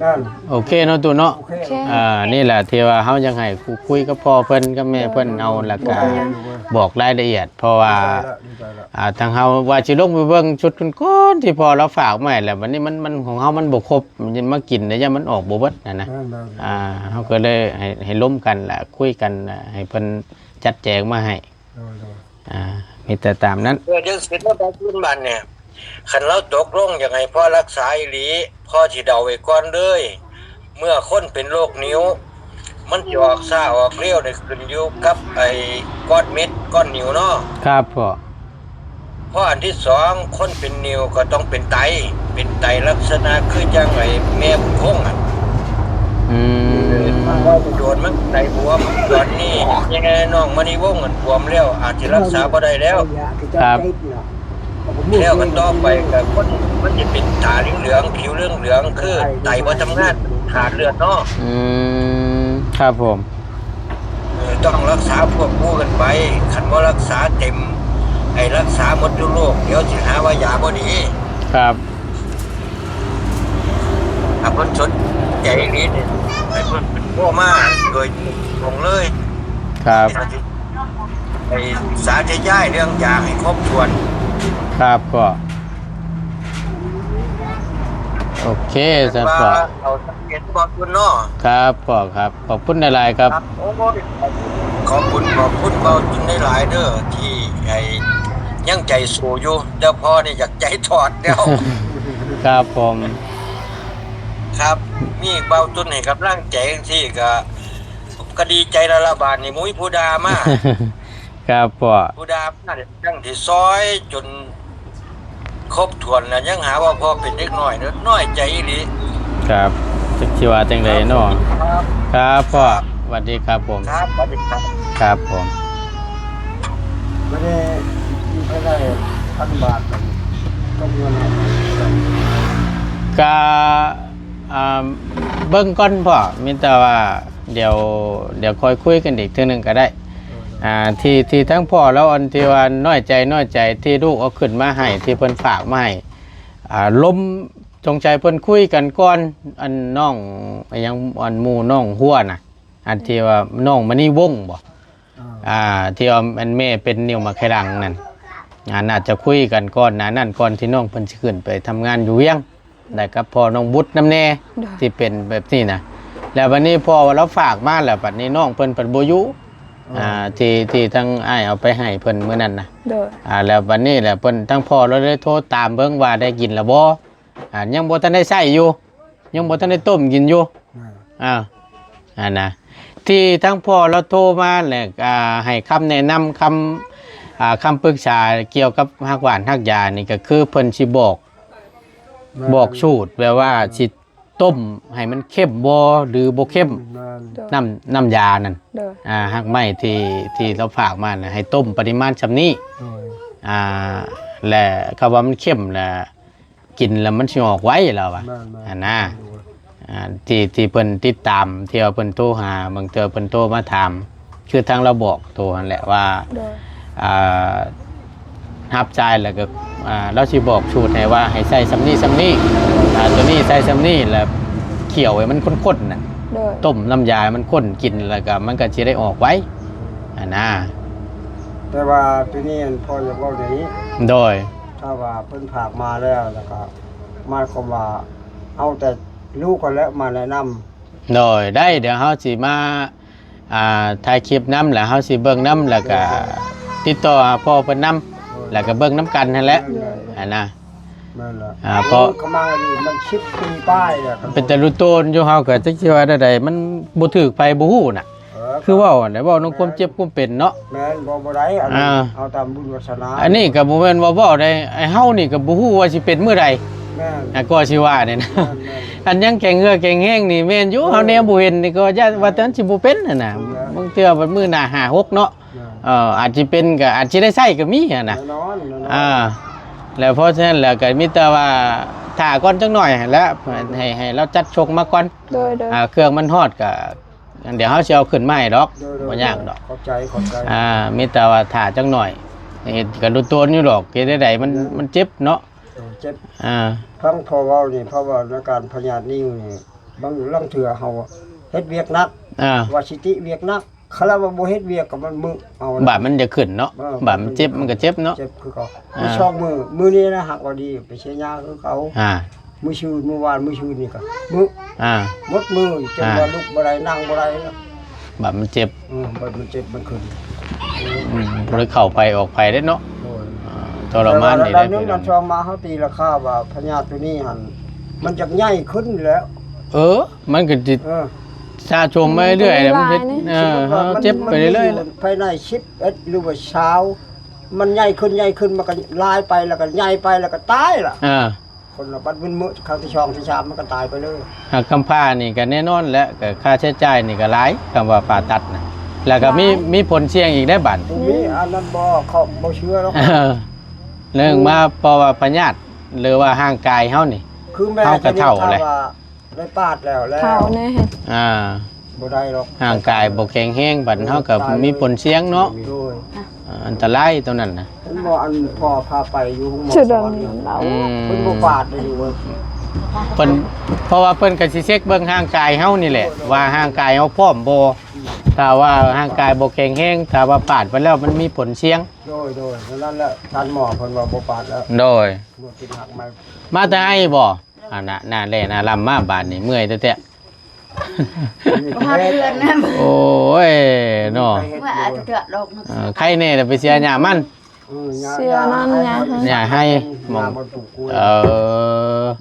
นั่น โอเคเนาะ ตู้เนาะ โอเค โอเค อ่า นี่แหละที่ว่าเฮาอยากให้คุยกับพ่อเพิ่นกับแม่เพิ่น โดย เอา แล้วก็ โดย บอกรายละเอียด เพราะว่า ดีใจละ ดีใจละ อ่า ทางเฮาว่าสิลงไปเบิ่งชุดก่อนๆ ที่พ่อลาวฝากมาให้แล้ว บัดนี้มัน มันของเฮามันบ่ครบ มันมากินแล้วย่านมันออกบ่เบิดนั่นนะ นั่นๆ อ่า เฮาก็เลยให้ ให้ล้มกันล่ะ คุยกันล่ะ ให้เพิ่นจัดแจงมาให้ โดยๆ อ่า มีแต่ตามนั้น เออ จั่งซี้เนาะ ปัจจุบันเนี่ย คันลาวตกลงอยากให้พ่อรักษาอีหลี พ่อสิเดาไว้ก่อนเลย เมื่อคนเป็นโรคนิ่ว มันสิออกช้าออกเร็วนี่ขึ้นอยู่กับไอ้ก้อนเม็ดก้อนนิ่วเนาะ ครับพ่อ เพราะอันที่สอง คนเป็นนิ่วก็ต้องเป็นไต เป็นไตลักษณะคือจั่งไอ้แม่บุญคงอะ อืม โดนมันไตบวม ตอนนี้แม่น้องมณีวงศ์นั่นบวมแล้ว อาจสิรักษาบ่ได้แล้ว ครับ แล้วกันต่อไปก็คนมันสิเป็นตาเหลืองๆ ผิวเหลืองๆ คือไตบ่ทำงาน ขาดเลือดเนาะ อืม ครับผม เออ ต้องรักษาควบคู่กันไป คันบ่รักษาเต็ม ให้รักษาหมดทุกโรค เดี๋ยวสิหาว่ายาบ่ดี ครับ ถ้าเพิ่นสนใจอีหลีนี่ ให้เพิ่นโทรมาโดยตรงเลย ครับ ให้สาธยายเรื่องยาให้ครบถ้วน ครับพ่อ โอเค ซั่นพ่อ ว่าเอาสังเกตบ่คุณเนาะ ครับพ่อครับ ขอบคุณหลายๆ ครับ ครับ โอ้ย ขอบคุณ ขอบคุณเบาจุนหลายๆ เด้อ ที่ให้ยังใจสู้อยู่ แต่พ่อนี่อยากใจถอดแล้ว ครับผม ครับ มีเบาจุนให้กำลังใจจั่งซี้ก็ ก็ดีใจแล้วล่ะ บาดนี้บ่มีผู้ด่ามา ครับพ่อ ผู้ด่ามาจั่งสิซอยจนครบถ้วนแล้ว ยังหาว่าพ่อเป็นเด็กน้อยเด้อ น้อยใจอีหลี ครับ จักสิว่าจั่งใดเนาะ ครับ ครับพ่อ ครับ สวัสดีครับผม ครับ สวัสดีครับ ครับผม บ่ได้มีรายได้พันบาท ก็เงิน กะ อ่า เบิ่งก่อนพ่อ มีแต่ว่าเดี๋ยว เดี๋ยวค่อยคุยกันอีกเทื่อหนึ่งก็ได้ อ่า ที่ ที่ทั้งพ่อแล้วอันที่ว่าน้อยใจ น้อยใจที่ลูกเอาขึ้นมาให้ ที่เพิ่นฝากมาให้ อ่า ลม สงสัยเพิ่นคุยกันก่อน อันน้อง อะหยัง อันหมู่น้องฮัวน่ะ อันที่ว่าน้องมณีวงศ์บ่ อ่า อ่า ที่ว่าอันแม่เป็นนิ่วหมากไข่หลังนั่น อ่า น่าจะคุยกันก่อนหน้านั้น ก่อนที่น้องเพิ่นสิขึ้นไปทำงานอยู่เวียง ได้กับพ่อน้องบุตรนำแน่ โดย ที่เป็นแบบนี้นะ แล้วบัดนี้พ่อว่าลาวฝากมา แล้วบัดนี้น้องเพิ่นเพิ่นบ่อยู่ อ๋อ อ่า ที่ ที่ทางอ้ายเอาไปให้เพิ่นมื้อนั้นนะ โดย อ่า แล้วบัดนี้แหละเพิ่น ทางพ่อลาวเลยโทรตามเบิ่งว่าได้กินแล้วบ่ อ่า ยังบ่ทันได้ใช้อยู่ ยังบ่ทันได้ต้มกินอยู่ อ่า อ่า อันนะ ที่ทางพ่อลาวโทรมาแหละ อ่า ให้คำแนะนำ คำ อ่า คำปรึกษาเกี่ยวกับฮักหวานฮักยานี่ ก็คือเพิ่นสิบอก แม่น บอกสูตรแบบว่าสิต้มให้มันเข้มบ่หรือบ่เข้ม แม่น โดย น้ำ น้ำยานั่น โดย อ่า ฮักไม้ที่ ที่ลาวฝากมาน่ะ ให้ต้มปริมาณส่ำนี้ โดย อ่า และคำว่ามันเข้มน่ะ กินแล้วมันสิออกไว ลาวว่า แม่นๆ หั่นนะ โดย อ่า ที่ ที่เพิ่นติดตาม ที่ว่าเพิ่นโทรหา บางเทื่อเพิ่นโทรมาถาม คือทางลาวบอกโตหั่นแหละว่า โดย อ่า รับสายแล้วก็ อ่า ลาวสิบอกสูตรให้ว่าให้ใส่ส่ำนี้ส่ำนี้ อ่า ตัวนี้ใส่ส่ำนี้ แล้วเคี่ยวให้มันข้นๆ น่ะ โดย ต้มน้ำยาให้มันข้น กินแล้วก็มันก็สิได้ออกไว หั่นนะ แต่ว่าตัวนี้อันพ่ออยากเว้าอย่างนี้ โดย ถ้าว่าเพิ่นฝากมาแล้ว แล้วก็หมายความว่าเอาแต่ลูกก็แล้วมาแนะนำ โดย ได้ เดี๋ยวเฮาสิมา อ่า ถ่ายคลิปนำ แล้วเฮาสิเบิ่งนำ แล้วก็ติดต่อหาพ่อเพิ่นนำ แล้วก็เบิ่งนำกันหั่นแหละ โดย หั่นนะ ແມ່ນລະ ອ່າ ເພາະ ເອີ ກຳລັງອັນນີ້ມັນສິບປີປາຍແລ້ວ ເປັນແຕ່ລຸໂຕນຢູ່ ເຮົາກໍຈັກຊິວ່າແນວໃດ ມັນບໍ່ຖືກໃຜບໍ່ຮູ້ນະ. ເອີ ຄືເວົ້າຫັ້ນແຫຼະ ເວົ້ານຳຄວາມເຈັບຄວາມເປັນເນາະ. ແມ່ນ ບໍ່ ບໍ່ໄດ້ ອັນນີ້ ອ່າ ເອົາຕາມບຸນວາສະໜາ. ອັນນີ້ກໍບໍ່ແມ່ນວ່າເວົ້າໄດ້ ໄອ້ເຮົານີ້ກໍບໍ່ຮູ້ວ່າຊິເປັນມື້ໃດ. ແມ່ນ ອ່າ ກໍຊິວ່ານີ້ນະ ແມ່ນໆ ອັນຍັງແຂງເຫື່ອແຂງແຮງນີ້ແມ່ນຢູ່. ໂອ້ຍ ເຮົາແນມບໍ່ເຫັນນີ້ກໍຢ້ານວ່າ ໂອ້ຍ ແຕ່ມັນຊິບໍ່ເປັນຫັ້ນນະ. ແມ່ນ ບາງເທື່ອບັດມື້ໜ້າຫ້າຫົກເນາະ. ອ່າ ອາດຊິເປັນກໍອາດຊິໄດ້ໃຊ້ກໍມີຫັ້ນນະ. ແນ່ນອນ ແນ່ນອນ ອ່າ ແລ້ວເພາະສະນັ້ນແລ້ວກໍມີແຕ່ວ່າຖ້າກ່ອນຈັກໜ້ອຍຫັ້ນແຫຼະ ໃຫ້ ໃຫ້ລາວຈັດສົ່ງມາກ່ອນ. ໂດຍໆ ອ່າ ເຄື່ອງມັນຮອດກໍ ດຽວເຮົາຊິເອົາຂຶ້ນມາໃຫ້ດອກ. ໂດຍໆ ບໍ່ຍາກດອກ. ຂອບໃຈ ຂອບໃຈ. ອ່າ ມີແຕ່ວ່າຖ້າຈັກໜ້ອຍ ເຮັດກະດຸໂຕນຢູ່ດອກ. ເຮັດແນວໃດມັນ ເອີ ມັນເຈັບເນາະ. ໂດຍ ເຈັບ. ອ່າ ຟັງພໍ່ເວົ້ານີ້ ເພາະວ່າໃນການພະຍາດນິ້ວນີ້ ບາງ ລາງເທື່ອເຮົາເຮັດວຽກໜັກ ອ່າ ວ່າຊິຕິວຽກໜັກ ຄັນລາວວ່າບໍ່ເຮັດວຽກກໍມັນມຶເອົານະ ບາດມັນຈະຂຶ້ນເນາະ. ເອີ ບາດມັນເຈັບ ມັນກໍເຈັບເນາະ. ເຈັບຄືເກົ່າ. ອ່າ ມີສອງມື້ ມື້ນີ້ນະ ຫາກວ່າດີໄປເຊຍາຄືເກົ່າ. ອ່າ ມື້ຊືນ ມື້ວານ ມື້ຊືນນີ້ກໍມຶ ອ່າ ໝົດມື້ ຈົນ ອ່າ ວ່າລຸກບໍ່ໄດ້ ນັ່ງບໍ່ໄດ້ແລ້ວ. ບາດມັນເຈັບ. ເອີ ບາດມັນເຈັບ ມັນຂຶ້ນ. ອືມ ບໍ່ໄດ້ເຂົ້າໃຜອອກໃຜເດ້ເນາະ. ໂດຍ ອ່າ ທໍລະມານນີ້ແຫຼະ. ແຕ່ວ່າລະດັບໜຶ່ງ ພີ່ນ້ອງ ອັນຊອງມາເຮົາຕີລາຄາວ່າພະຍາດໂຕນີ້ຫັ້ນ ມັນຈະໃຫຍ່ຂຶ້ນແລ້ວ. ເອີ ມັນກໍຊິ ເອີ ສະສົມໄປເລື້ອຍ ມັນເຮັດ ເອີ ເຮົາເຈັບໄປເລື້ອຍໆ ພາຍໃນສິບເອັດ ຫຼືວ່າຊາວ ມັນໃຫຍ່ຂຶ້ນ ໃຫຍ່ຂຶ້ນ ມັນກໍຫຼາຍໄປ ແລ້ວກໍໃຫຍ່ໄປ ແລ້ວກໍຕາຍລະ. ເອີ ຄົນລະບັດມື້ ມື້ຄັ້ງທີສອງທີສາມ ມັນກໍຕາຍໄປເລີຍ. ຫາກກຳພ້ານີ້ກໍແນ່ນອນແຫຼະ ກໍຄ່າໃຊ້ຈ່າຍນີ້ກໍຫຼາຍ ຄຳວ່າຜ່າຕັດນະ ແລ້ວກໍມີ ຫຼາຍ ມີຜົນສ່ຽງອີກໄດ້ບັດ. ບໍ່ມີອັນນັ້ນບໍ່ ເຂົາບໍ່ເຊື່ອດອກ. ເອີ ເລື່ອງມາ ເພາະວ່າພະຍາດ ຫຼືວ່າຮ່າງກາຍເຮົານີ້ ຄືແມ່ ເຮົາກໍເຖົ້າແລ້ວ ໄດ້ປາດແລ້ວ ແລ້ວ ເຖົ້າແນ່ເຮັດ ອ່າ ບໍ່ໄດ້ດອກ ຮ່າງກາຍບໍ່ແຂງແຮງ ບັດເຮົາກໍມີຜົນສ່ຽງເນາະ. ໂດຍ ອ່າ ອັນຕະລາຍຕົວນັ້ນນະ. ເຫັນບໍ່ ອັນພໍ່ພາໄປຢູ່ໂຮງໝໍສະຫວັນນະ ອືມ ເພິ່ນບໍ່ປາດເດ້ຢູ່ເວີຍ ເພິ່ນ ເພາະວ່າເພິ່ນກໍຊິເຊັກເບິ່ງຮ່າງກາຍເຮົານີ້ແຫຼະ ວ່າຮ່າງກາຍເຮົາພ້ອມບໍ່. ຖ້າວ່າຮ່າງກາຍບໍ່ແຂງແຮງ ຖ້າວ່າປາດໄປແລ້ວມັນມີຜົນສ່ຽງ. ໂດຍ ໂດຍ ນັ້ນແຫຼະ ທ່ານໝໍເພິ່ນວ່າບໍ່ປາດແລ້ວ. ໂດຍ ມາແຕ່ໃຫ້ບໍ່? ອັນນ່າ ໜ້າແລ່ໜ້າລຳມາບາດນີ້ ເມື່ອຍແທ້ໆ. ບໍ່ຮອດເດືອນນະ. ໂອ້ຍເນາະ ເມື່ອອາດຈະເດືອດອອກເນາະ. ເອີ ໄຄແນ່ລະໄປເສຍຫຍ້າມັນ. ເອີ ເສຍນັ້ນຫຍ້າໄຮ່ ຫຍ້າໄຮ່ ຫຍ້າບໍ່ປູກກ້ວຍ. ເອີ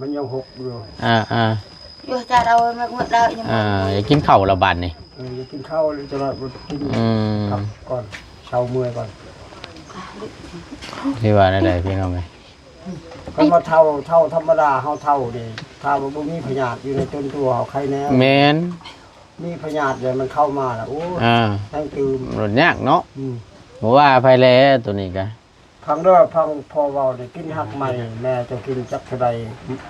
ມັນຍັງຫົກຢູ່. ອ່າໆ ຢູ່ຈາເອົາມາເມື່ອດາວຍັງ ອ່າ ຢາກກິນເຂົ້າລະບາດນີ້. ເອີ ຢາກກິນເຂົ້າລະຈະລອດບໍ່ກິນ. ອືມ ພັກກ່ອນ ເຊົາເມື່ອຍກ່ອນ. ທີ່ວ່າແນວໃດພີ່ນ້ອງເອີຍ? ຄັນວ່າເຖົ້າ ເຖົ້າທຳມະດາເຮົາເຖົ້າເດ້ ຖ້າວ່າບໍ່ມີພະຍາດຢູ່ໃນຕົນຕົວເຮົາໄຄແນ່. ແມ່ນ ມີພະຍາດແລ້ວມັນເຂົ້າມາແລ້ວ ໂອ້ຍ ອ່າ ແຮງຕື່ມ ມັນຍາກເນາະ. ອືມ ບໍ່ວ່າໃຜແຫຼະໂຕນີ້ກະ. ຟັງເດີ ຟັງພໍ່ເວົ້ານີ້ ກິນຮາກໄມ້ ແມ່ເຈົ້າກິນຈັກເທົ່າໃດ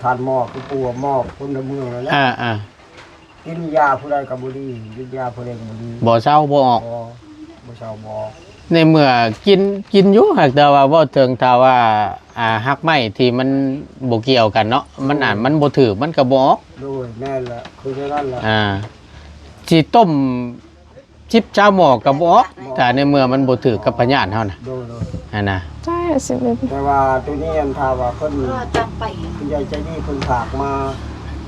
ທ່ານໝໍຄືປູ່ໝໍພົນລະເມືອງນັ້ນແຫຼະ. ອ່າໆ ກິນຢາຜູ້ໃດກໍບໍ່ດີ ກິນຢາຜູ້ໃດກໍບໍ່ດີ ບໍ່ເຊົາບໍ່ອອກ. ບໍ່ ບໍ່ເຊົາບໍ່ອອກ. ໃນເມື່ອກິນ ກິນຢູ່ ຫາກແຕ່ວ່າເວົ້າເຖິງ ຖ້າວ່າ ອ່າ ຮາກໄມ້ທີ່ມັນບໍ່ກ່ຽວກັນເນາະ ມັນ ໂດຍ ອ່າ ມັນບໍ່ຖືກ ມັນກໍບໍ່ອອກ. ໂດຍ ແມ່ນແຫຼະ ຄືແນວນັ້ນແຫຼະ. ອ່າ ຊິຕົ້ມ ສິບຊາວໝໍ້ກໍບໍ່ອອກ ບໍ່ອອກ ຖ້າໃນເມື່ອມັນບໍ່ຖືກກັບພະຍາດເຮົານະ. ໂດຍໆ ຫັ້ນນະ ໃຊ່ ສິບເອັດ ແຕ່ວ່າໂຕນີ້ ອັນຖ້າວ່າເພິ່ນ ເອີ ຈັດໄປ ຜູ້ໃຫຍ່ໃຈດີເພິ່ນຝາກມາ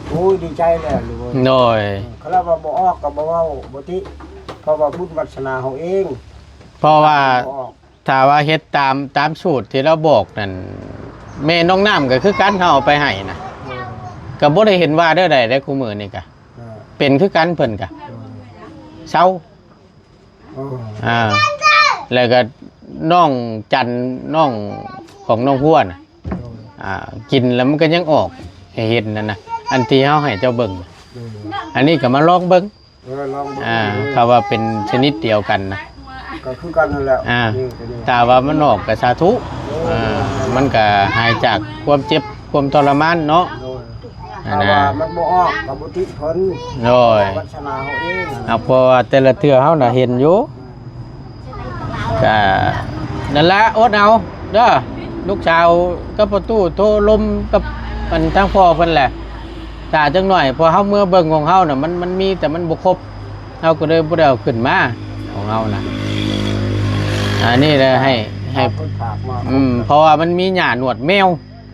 ໂອ້ຍ ດີໃຈແລ້ວລູກເອີຍ. ໂດຍ ເອີ ຄັນວ່າບໍ່ອອກກໍບໍ່ເວົ້າ ບໍ່ຕິ ເພາະວ່າບຸນວາສະໜາເຮົາເອງ. ເພາະວ່າ ບໍ່ອອກ ຖ້າວ່າເຮັດຕາມ ຕາມສູດທີ່ລາວບອກນັ້ນ ແມ່ນ້ອງນ້ຳກໍຄືກັນ ເຮົາເອົາໄປໃຫ້ນະ ໂດຍ ກໍບໍ່ໄດ້ເຫັນວ່າແນວໃດເດ້ ຄູ່ມື້ນີ້ກະ ເອີ ເປັນຄືກັນເພິ່ນກະ ໂດຍ ເຊົາ. ເອີ ອ່າ ແລ້ວກໍນ້ອງຈັນ ນ້ອງຂອງນ້ອງຫົວນະ ໂດຍ ອ່າ ກິນແລ້ວມັນກໍຍັງອອກໃຫ້ເຫັນນັ້ນນະ ອັນທີ່ເຮົາໃຫ້ເຈົ້າເບິ່ງ ໂດຍ ອັນນີ້ກໍມາລອງເບິ່ງ. ເອີ ລອງເບິ່ງ ອ່າ ເອີ ຖ້າວ່າເປັນຊະນິດດຽວກັນນະ ກໍຄືກັນຫັ້ນແຫຼະ ອ່າ ນີ້ຕົວນີ້ ຖ້າວ່າມັນອອກກໍສາທຸ ໂດຍ ອ່າ ໂດຍ ມັນກໍຫາຍຈາກຄວາມເຈັບຄວາມທໍລະມານເນາະ ໂດຍ ອັນ ຖ້າ ນະ ວ່າມັນບໍ່ອອກກໍບໍ່ຕິເພິ່ນ ໂດຍ ວາສະໜາເຮົາເອງ ອ່າ ເພາະວ່າແຕ່ລະເທື່ອເຮົານະເຫັນຢູ່ ກໍນັ້ນລະ ອົດເອົາເດີ ລູກສາວກັບພໍ່ຕູ້ໂທລົມກັບ ອັນ ທາງພໍ່ເພິ່ນແຫຼະ ຖ້າຈັກໜ້ອຍ ເພາະເຮົາເມືອເບິ່ງຂອງເຮົານະ ມັນ ມັນມີແຕ່ມັນບໍ່ຄົບ ເຮົາກໍເລີຍບໍ່ໄດ້ເອົາຂຶ້ນມາຂອງເຮົານະ ອັນນີ້ລະໃຫ້ ໃຫ້ ເພິ່ນຝາກມາ ອືມ ເພາະວ່າມັນມີຫຍ້າໜວດແມວ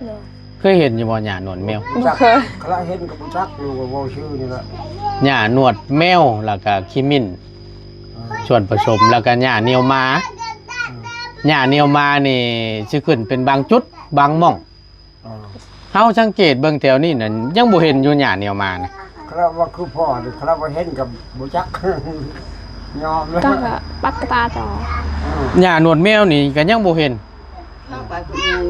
ໂດຍ ເຄີຍເຫັນຢູ່ບໍ່ຫຍ້າໜວດແມວ? ບໍ່ເຄີຍ ຄັນລະເຫັນກໍບໍ່ຈັກ ຫຼືວ່າເວົ້າຊື່ນີ້ລະ ຫຍ້າໜວດແມວ ແລ້ວກະຂີ້ໝິ່ນ ອ່າ ສ່ວນປະສົມ ແລ້ວກະຫຍ້າໜຽວໝາ ອ່າ ຫຍ້າໜຽວໝານີ້ຊິຂຶ້ນເປັນບາງຈຸດບາງໝ່ອງ ອ່າ ເຮົາສັງເກດເບິ່ງແຖວນີ້ນັ້ນ ຍັງບໍ່ເຫັນຢູ່ຫຍ້າໜຽວມານະ. ຄະລາວວ່າຄືພໍ່ນີ້ ຄະລາວວ່າເຫັນກໍບໍ່ຈັກ ຍອມແລ້ວ ກໍບັກກະຕາຈອ ເອີ ຫຍ້າໜວດແມວນີ້ກໍຍັງບໍ່ເຫັນ. ເຂົ້າໄປພຸ້ນ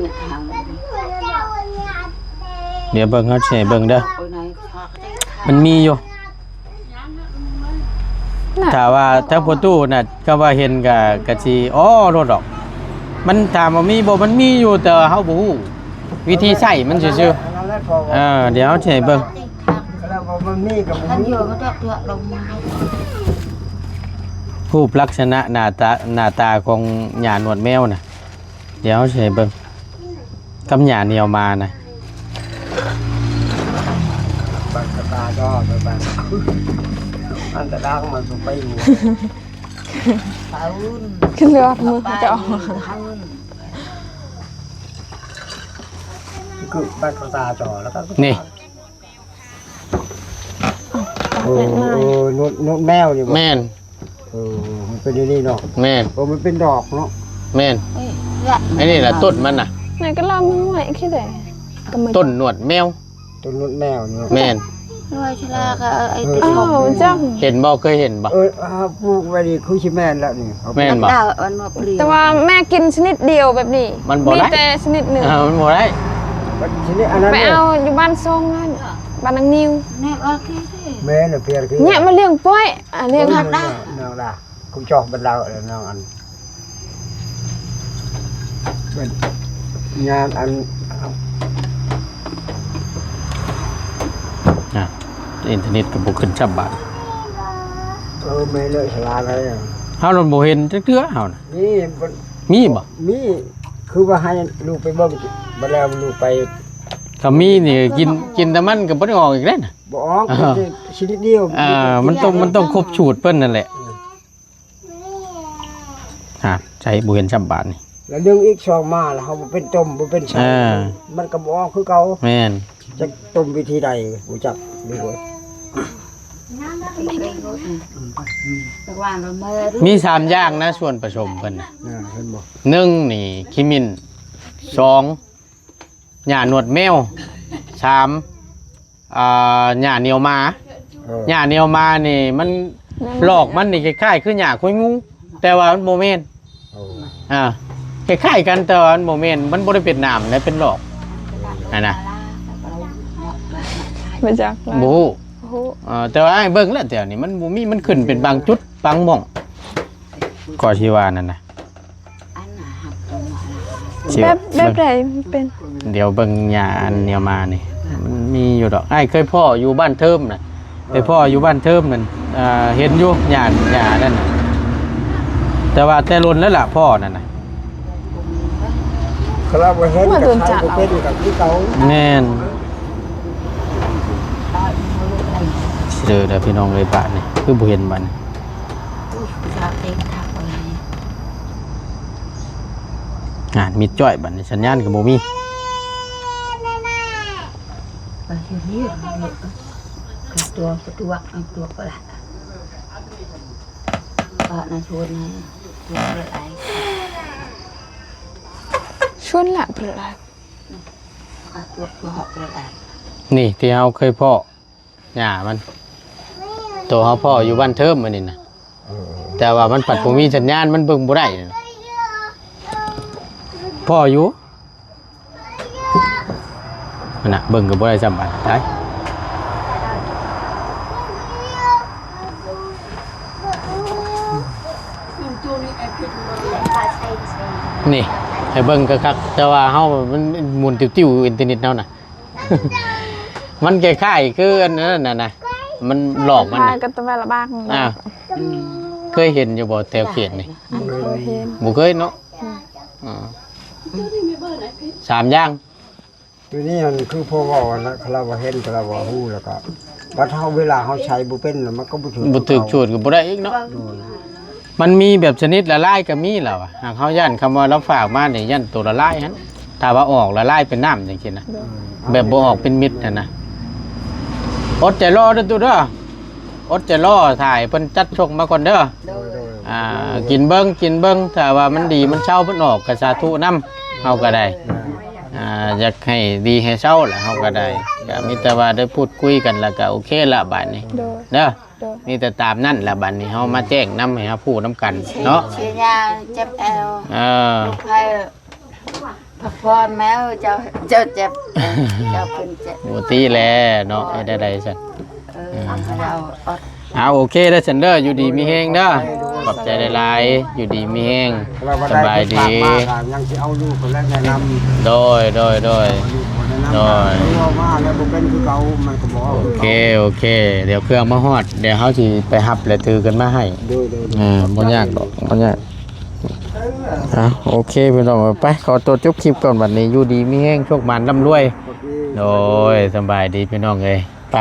ດຽວເບິ່ງ ເຮົາຊິໃຫ້ເບິ່ງເດີ ມັນມີຢູ່. ຖ້າວ່າທາງພໍ່ຕູ້ນະ ຄຳວ່າເຫັນກະ ກະຊິອໍໂລດດອກ. ມັນຖາມວ່າມີບໍ່? ມັນມີຢູ່ ແຕ່ວ່າເຮົາບໍ່ຮູ້ວິທີໃຊ້ມັນຊື່ໆ. ເອີ ດຽວເຮົາຊິໃຫ້ເບິ່ງ ມັນມີກໍບໍ່ຮູ້. ຮູບລັກສະນະໜ້າຕາ ໜ້າຕາຂອງຫຍ້າໜວດແມວນະ. ດຽວເຮົາຊິໃຫ້ເບິ່ງ ກັບຫຍ້າໜຽວມານະ. ບັກກະຕາກໍໄປ ບັກ ອັນຕະດາງມັນໄປຢູ່ ປາອຸ່ນ ຂຶ້ນເຮືອມືເຈົ້າ ປາອຸ່ນ ຄືບັກກະຕາຈອ ແລ້ວກໍ ນີ້ ໂອ້ ເປັນໄມ້ ໂອ້ ໜວດ ໜວດແມວນີ້ບໍ່? ແມ່ນ ເອີ ມັນເປັນແນວນີ້ເນາະ. ແມ່ນ ໂອ້ ມັນເປັນດອກເນາະ. ແມ່ນ ເອີ ອັນນີ້ລະຕົ້ນມັນນະ ນັ້ນກໍລຳຫ້ວຍຄືໃດ ຕົ້ນໜວດແມວ ຕົ້ນໜວດແມວນີ້ເນາະ. ແມ່ນ ໜ່ວຍຊະລາກໍເອົາໄອ້ຕິດ ເອີ ເອີ ເຈົ້າ ເຫັນບໍ່? ເຄີຍເຫັນບໍ່? ເອີ ປູກໄວ້ນີ້ຄືຊິແມ່ນແລ້ວນີ້ ແມ່ນບໍ່? ແຕ່ວ່າແມ່ກິນຊະນິດດຽວແບບນີ້ ມັນບໍ່ໄດ້ ມີແຕ່ຊະນິດໜຶ່ງ ເອີ ມັນບໍ່ໄດ້ ຊະນິດອັນນັ້ນ ໄປເອົາຢູ່ບ້ານຊົງຫັ້ນ ບ້ານນາງນິວ ແມ່ນ ເອົາເພຍ ແມ່ນ ເພຍ ແມ່ມາລ້ຽງກ້ອຍ ອ່າ ລ້ຽງ ນ້ອງດາ ນ້ອງດາ ຄູຈອກບັນດາ ນ້ອງອັນ ເປັນງານອັນ ອ່າ ອິນເຕີເນັດກໍບໍ່ຂຶ້ນຊ້ຳບາດ ເອີ ແມ່ນເລີຍ ສະຫຼາດເລີຍ ເຮົາລະບໍ່ເຫັນຈັກເທື່ອເຮົານະ. ມີ ມີບໍ່? ມີ ຄືວ່າໃຫ້ລູກໄປເບິ່ງ ບັດແລ້ວລູກໄປ ຖ້າມີນີ້ກິນ ກິນແຕ່ມັນກໍບໍ່ໄດ້ອອກອີກເດ້ນະ ບໍ່ອອກ ເອີ ຊິນິດດຽວ ອ່າ ມັນຕ້ອງ ມັນຕ້ອງຄົບສູດເພິ່ນນັ້ນແຫຼະ ເອີ ຫາ ໃສບໍ່ເຫັນຊ້ຳບາດນີ້ ແລ້ວດຶງອີກສອງມາ ແລ້ວເຮົາບໍ່ເປັນຕົ້ມ ບໍ່ເປັນໃສ ເອີ ມັນກໍບໍ່ອອກຄືເກົ່າ ແມ່ນ ຈັກຕົ້ມວິທີໃດ ບໍ່ຈັກເດ້ ມີສາມຢ່າງນະ ສ່ວນປະສົມເພິ່ນນະ ເອີ ເຫັນບໍ່? ໜຶ່ງນີ້ ຂີ້ໝິ່ນ ສອງ ຫຍ້າໜວດແມວ ສາມ ອ່າ ຫຍ້າໜຽວໝາ ເອີ ຫຍ້າໜຽວໝານີ້ມັນ ແມ່ນ ຫຼອກມັນນີ້ຄ້າຍໆຄືຫຍ້າໂຄຍງູ ແຕ່ວ່າມັນບໍ່ແມ່ນ ເອີ ອ່າ ຄ້າຍໆກັນ ແຕ່ວ່າມັນບໍ່ແມ່ນ ມັນບໍ່ໄດ້ເປັນໜາມນະ ເປັນຫຼອກຫັ້ນນະ ບໍ່ຈັກ ບໍ່ຮູ້ ບໍ່ຮູ້ ເອີ ແຕ່ວ່າອ້າຍເບິ່ງແລ້ວແຖວນີ້ມັນບໍ່ມີ ມັນຂຶ້ນເປັນບາງຈຸດບາງໝ່ອງ ກໍຊິວ່ານັ້ນນະ. ອັນນ່າ ຊິ ແບບ ແບບໃດມັນເປັນ? ດຽວເບິ່ງຫຍ້າອັນໜຽວມານີ້ ມັນມີຢູ່ດອກ ອ້າຍເຄີຍພໍ້ຢູ່ບ້ານເທີມນະ ໄປພໍ້ຢູ່ບ້ານເທີມນັ້ນ ເອີ ເຫັນຢູ່ຫຍ້າ ຫຍ້ານັ້ນນະ ແຕ່ວ່າແຕ່ດົນແລ້ວລະພໍ້ນັ້ນນະ ຄະລາວບໍ່ເຫັນ ມາໂດນຈາກເຮົາ ແມ່ນ ຊິເດີເດີພີ່ນ້ອງເອີຍ ບາດນີ້ຄືບໍ່ເຫັນບາດນີ້. ອ່າ ມິດຈ້ອຍ ບາດນີ້ສັນຍານກໍບໍ່ມີ ປະຕູ ປະຕູ ປະຕູ ປະຕູ ປະຕູ ປະຕູ ຊວນລະ ປະຕູ ປະຕູ ນີ້ທີ່ເຮົາເຄີຍພໍ້ ຫຍ້າມັນ ໂຕເຮົາພໍ້ຢູ່ບ້ານເທີມອັນນີ້ນະ ເອີ ແຕ່ວ່າມັນພັດບໍ່ມີສັນຍານ ມັນເບິ່ງບໍ່ໄດ້ ພໍ້ຢູ່ຫັ້ນນະ ເບິ່ງກໍບໍ່ໄດ້ຊ້ຳບາດ ຕາຍ ນີ້ ໃຫ້ເບິ່ງຄັກໆ ແຕ່ວ່າເຮົາ ມັນໝູນຕິວໆ ອິນເຕີເນັດເຮົານະ. ມັນຄ້າຍໆຄືອັນນັ້ນນະ ມັນຫຼອກມັນນະ ຄ້າຍໆກັບຕະແວລະບາກ ອ່າ ເຄີຍເຫັນຢູ່ບໍ່ແຖວເຂດນີ້? ອັນເຄີຍເຫັນ ບໍ່ເຄີຍເນາະ ອືມ ອ່າ ສາມຢ່າງ ໂຕນີ້ຫັ້ນຄືພໍ່ເວົ້າຫັ້ນລະ ຄະລາວວ່າເຫັນ ຄະລາວວ່າຮູ້ ແລ້ວກໍບັດເຮົາ ເວລາເຮົາໃຊ້ບໍ່ເປັນ ມັນກໍບໍ່ຖືກ ບໍ່ຖືກສູດກໍບໍ່ໄດ້ອີກເນາະ ໂດຍ. ມັນມີແບບຊະນິດລະລາຍກໍມີລະວ່າ ຫາກເຮົາຢ້ານຄຳວ່າລາວຝາກມານີ້ ຢ້ານໂຕລະລາຍຫັ້ນ ຖ້າວ່າອອກລະລາຍເປັນນ້ຳຈັ່ງຊີ້ນະ ແບບບໍ່ອອກເປັນເມັດຫັ້ນນະ ອົດໃຈລໍເດີຕູ້ເດີ ອົດໃຈລໍຖ້າໃຫ້ເພິ່ນຈັດສົ່ງມາກ່ອນເດີ ໂດຍ ໂດຍ ອ່າ ກິນເບິ່ງ ກິນເບິ່ງ ຖ້າວ່າມັນດີ ມັນເຊົາ ມັນອອກ ກໍສາທຸນຳ ເຮົາກໍໄດ້ ໂດຍ. ອ່າ ຢາກໃຫ້ດີໃຫ້ເຊົາລະ ເຮົາກໍໄດ້ ກໍມີແຕ່ວ່າໄດ້ພູດຄຸຍກັນ ແລ້ວກໍໂອເຄລະບາດນີ້ ໂດຍ ເດີ ໂດຍ ມີແຕ່ຕາມນັ້ນລະ ບາດນີ້ເຮົາມາແຈ້ງນຳໃຫ້ເຮົາຮູ້ນຳກັນເນາະ ເຊຍາເຈັບແອວ ເອີ ລູກໃຜ ພັກຜ່ອນແມວ ເຈົ້າ ເຈົ້າເຈັບ ເຈົ້າເປັນເຈັບ ບໍ່ຕິແລເນາະ ເຮັດແນວໃດຊັ້ນ ເອີ ເຮົາອດ ເອົາ ໂອເຄເດີຊັ້ນເດີ ຢູ່ດີມີແຮງເດີ ຂອບໃຈຫຼາຍໆ ຢູ່ດີມີແຮງ ສະບາຍດີ ຍັງຊິເອົາຢູ່ຄົນແລະແນະນຳ ໂດຍ ໂດຍ ໂດຍ ເອົາຢູ່ຄົນແນະນຳ ໂດຍ ເອົາມາແລ້ວບໍ່ເປັນຄືເກົ່າ ມັນກໍບໍ່ ໂອເຄ ໂອເຄ ດຽວເຄື່ອງມາຮອດ ດຽວເຮົາຊິໄປຮັບ ແລະຖືຂຶ້ນມາໃຫ້ ໂດຍ ໂດຍ ເອີ ບໍ່ຍາກດອກ ບໍ່ຍາກ ອ່ະ ໂອເຄພີ່ນ້ອງ ໄປ ຂໍຕົວຈົບຄລິບກ່ອນບັດນີ້ ຢູ່ດີມີແຮງ ໂຊກໝານ ລ່ຳລວຍ ໂອເຄ ໂດຍ ສະບາຍດີພີ່ນ້ອງເອີຍ ໄປ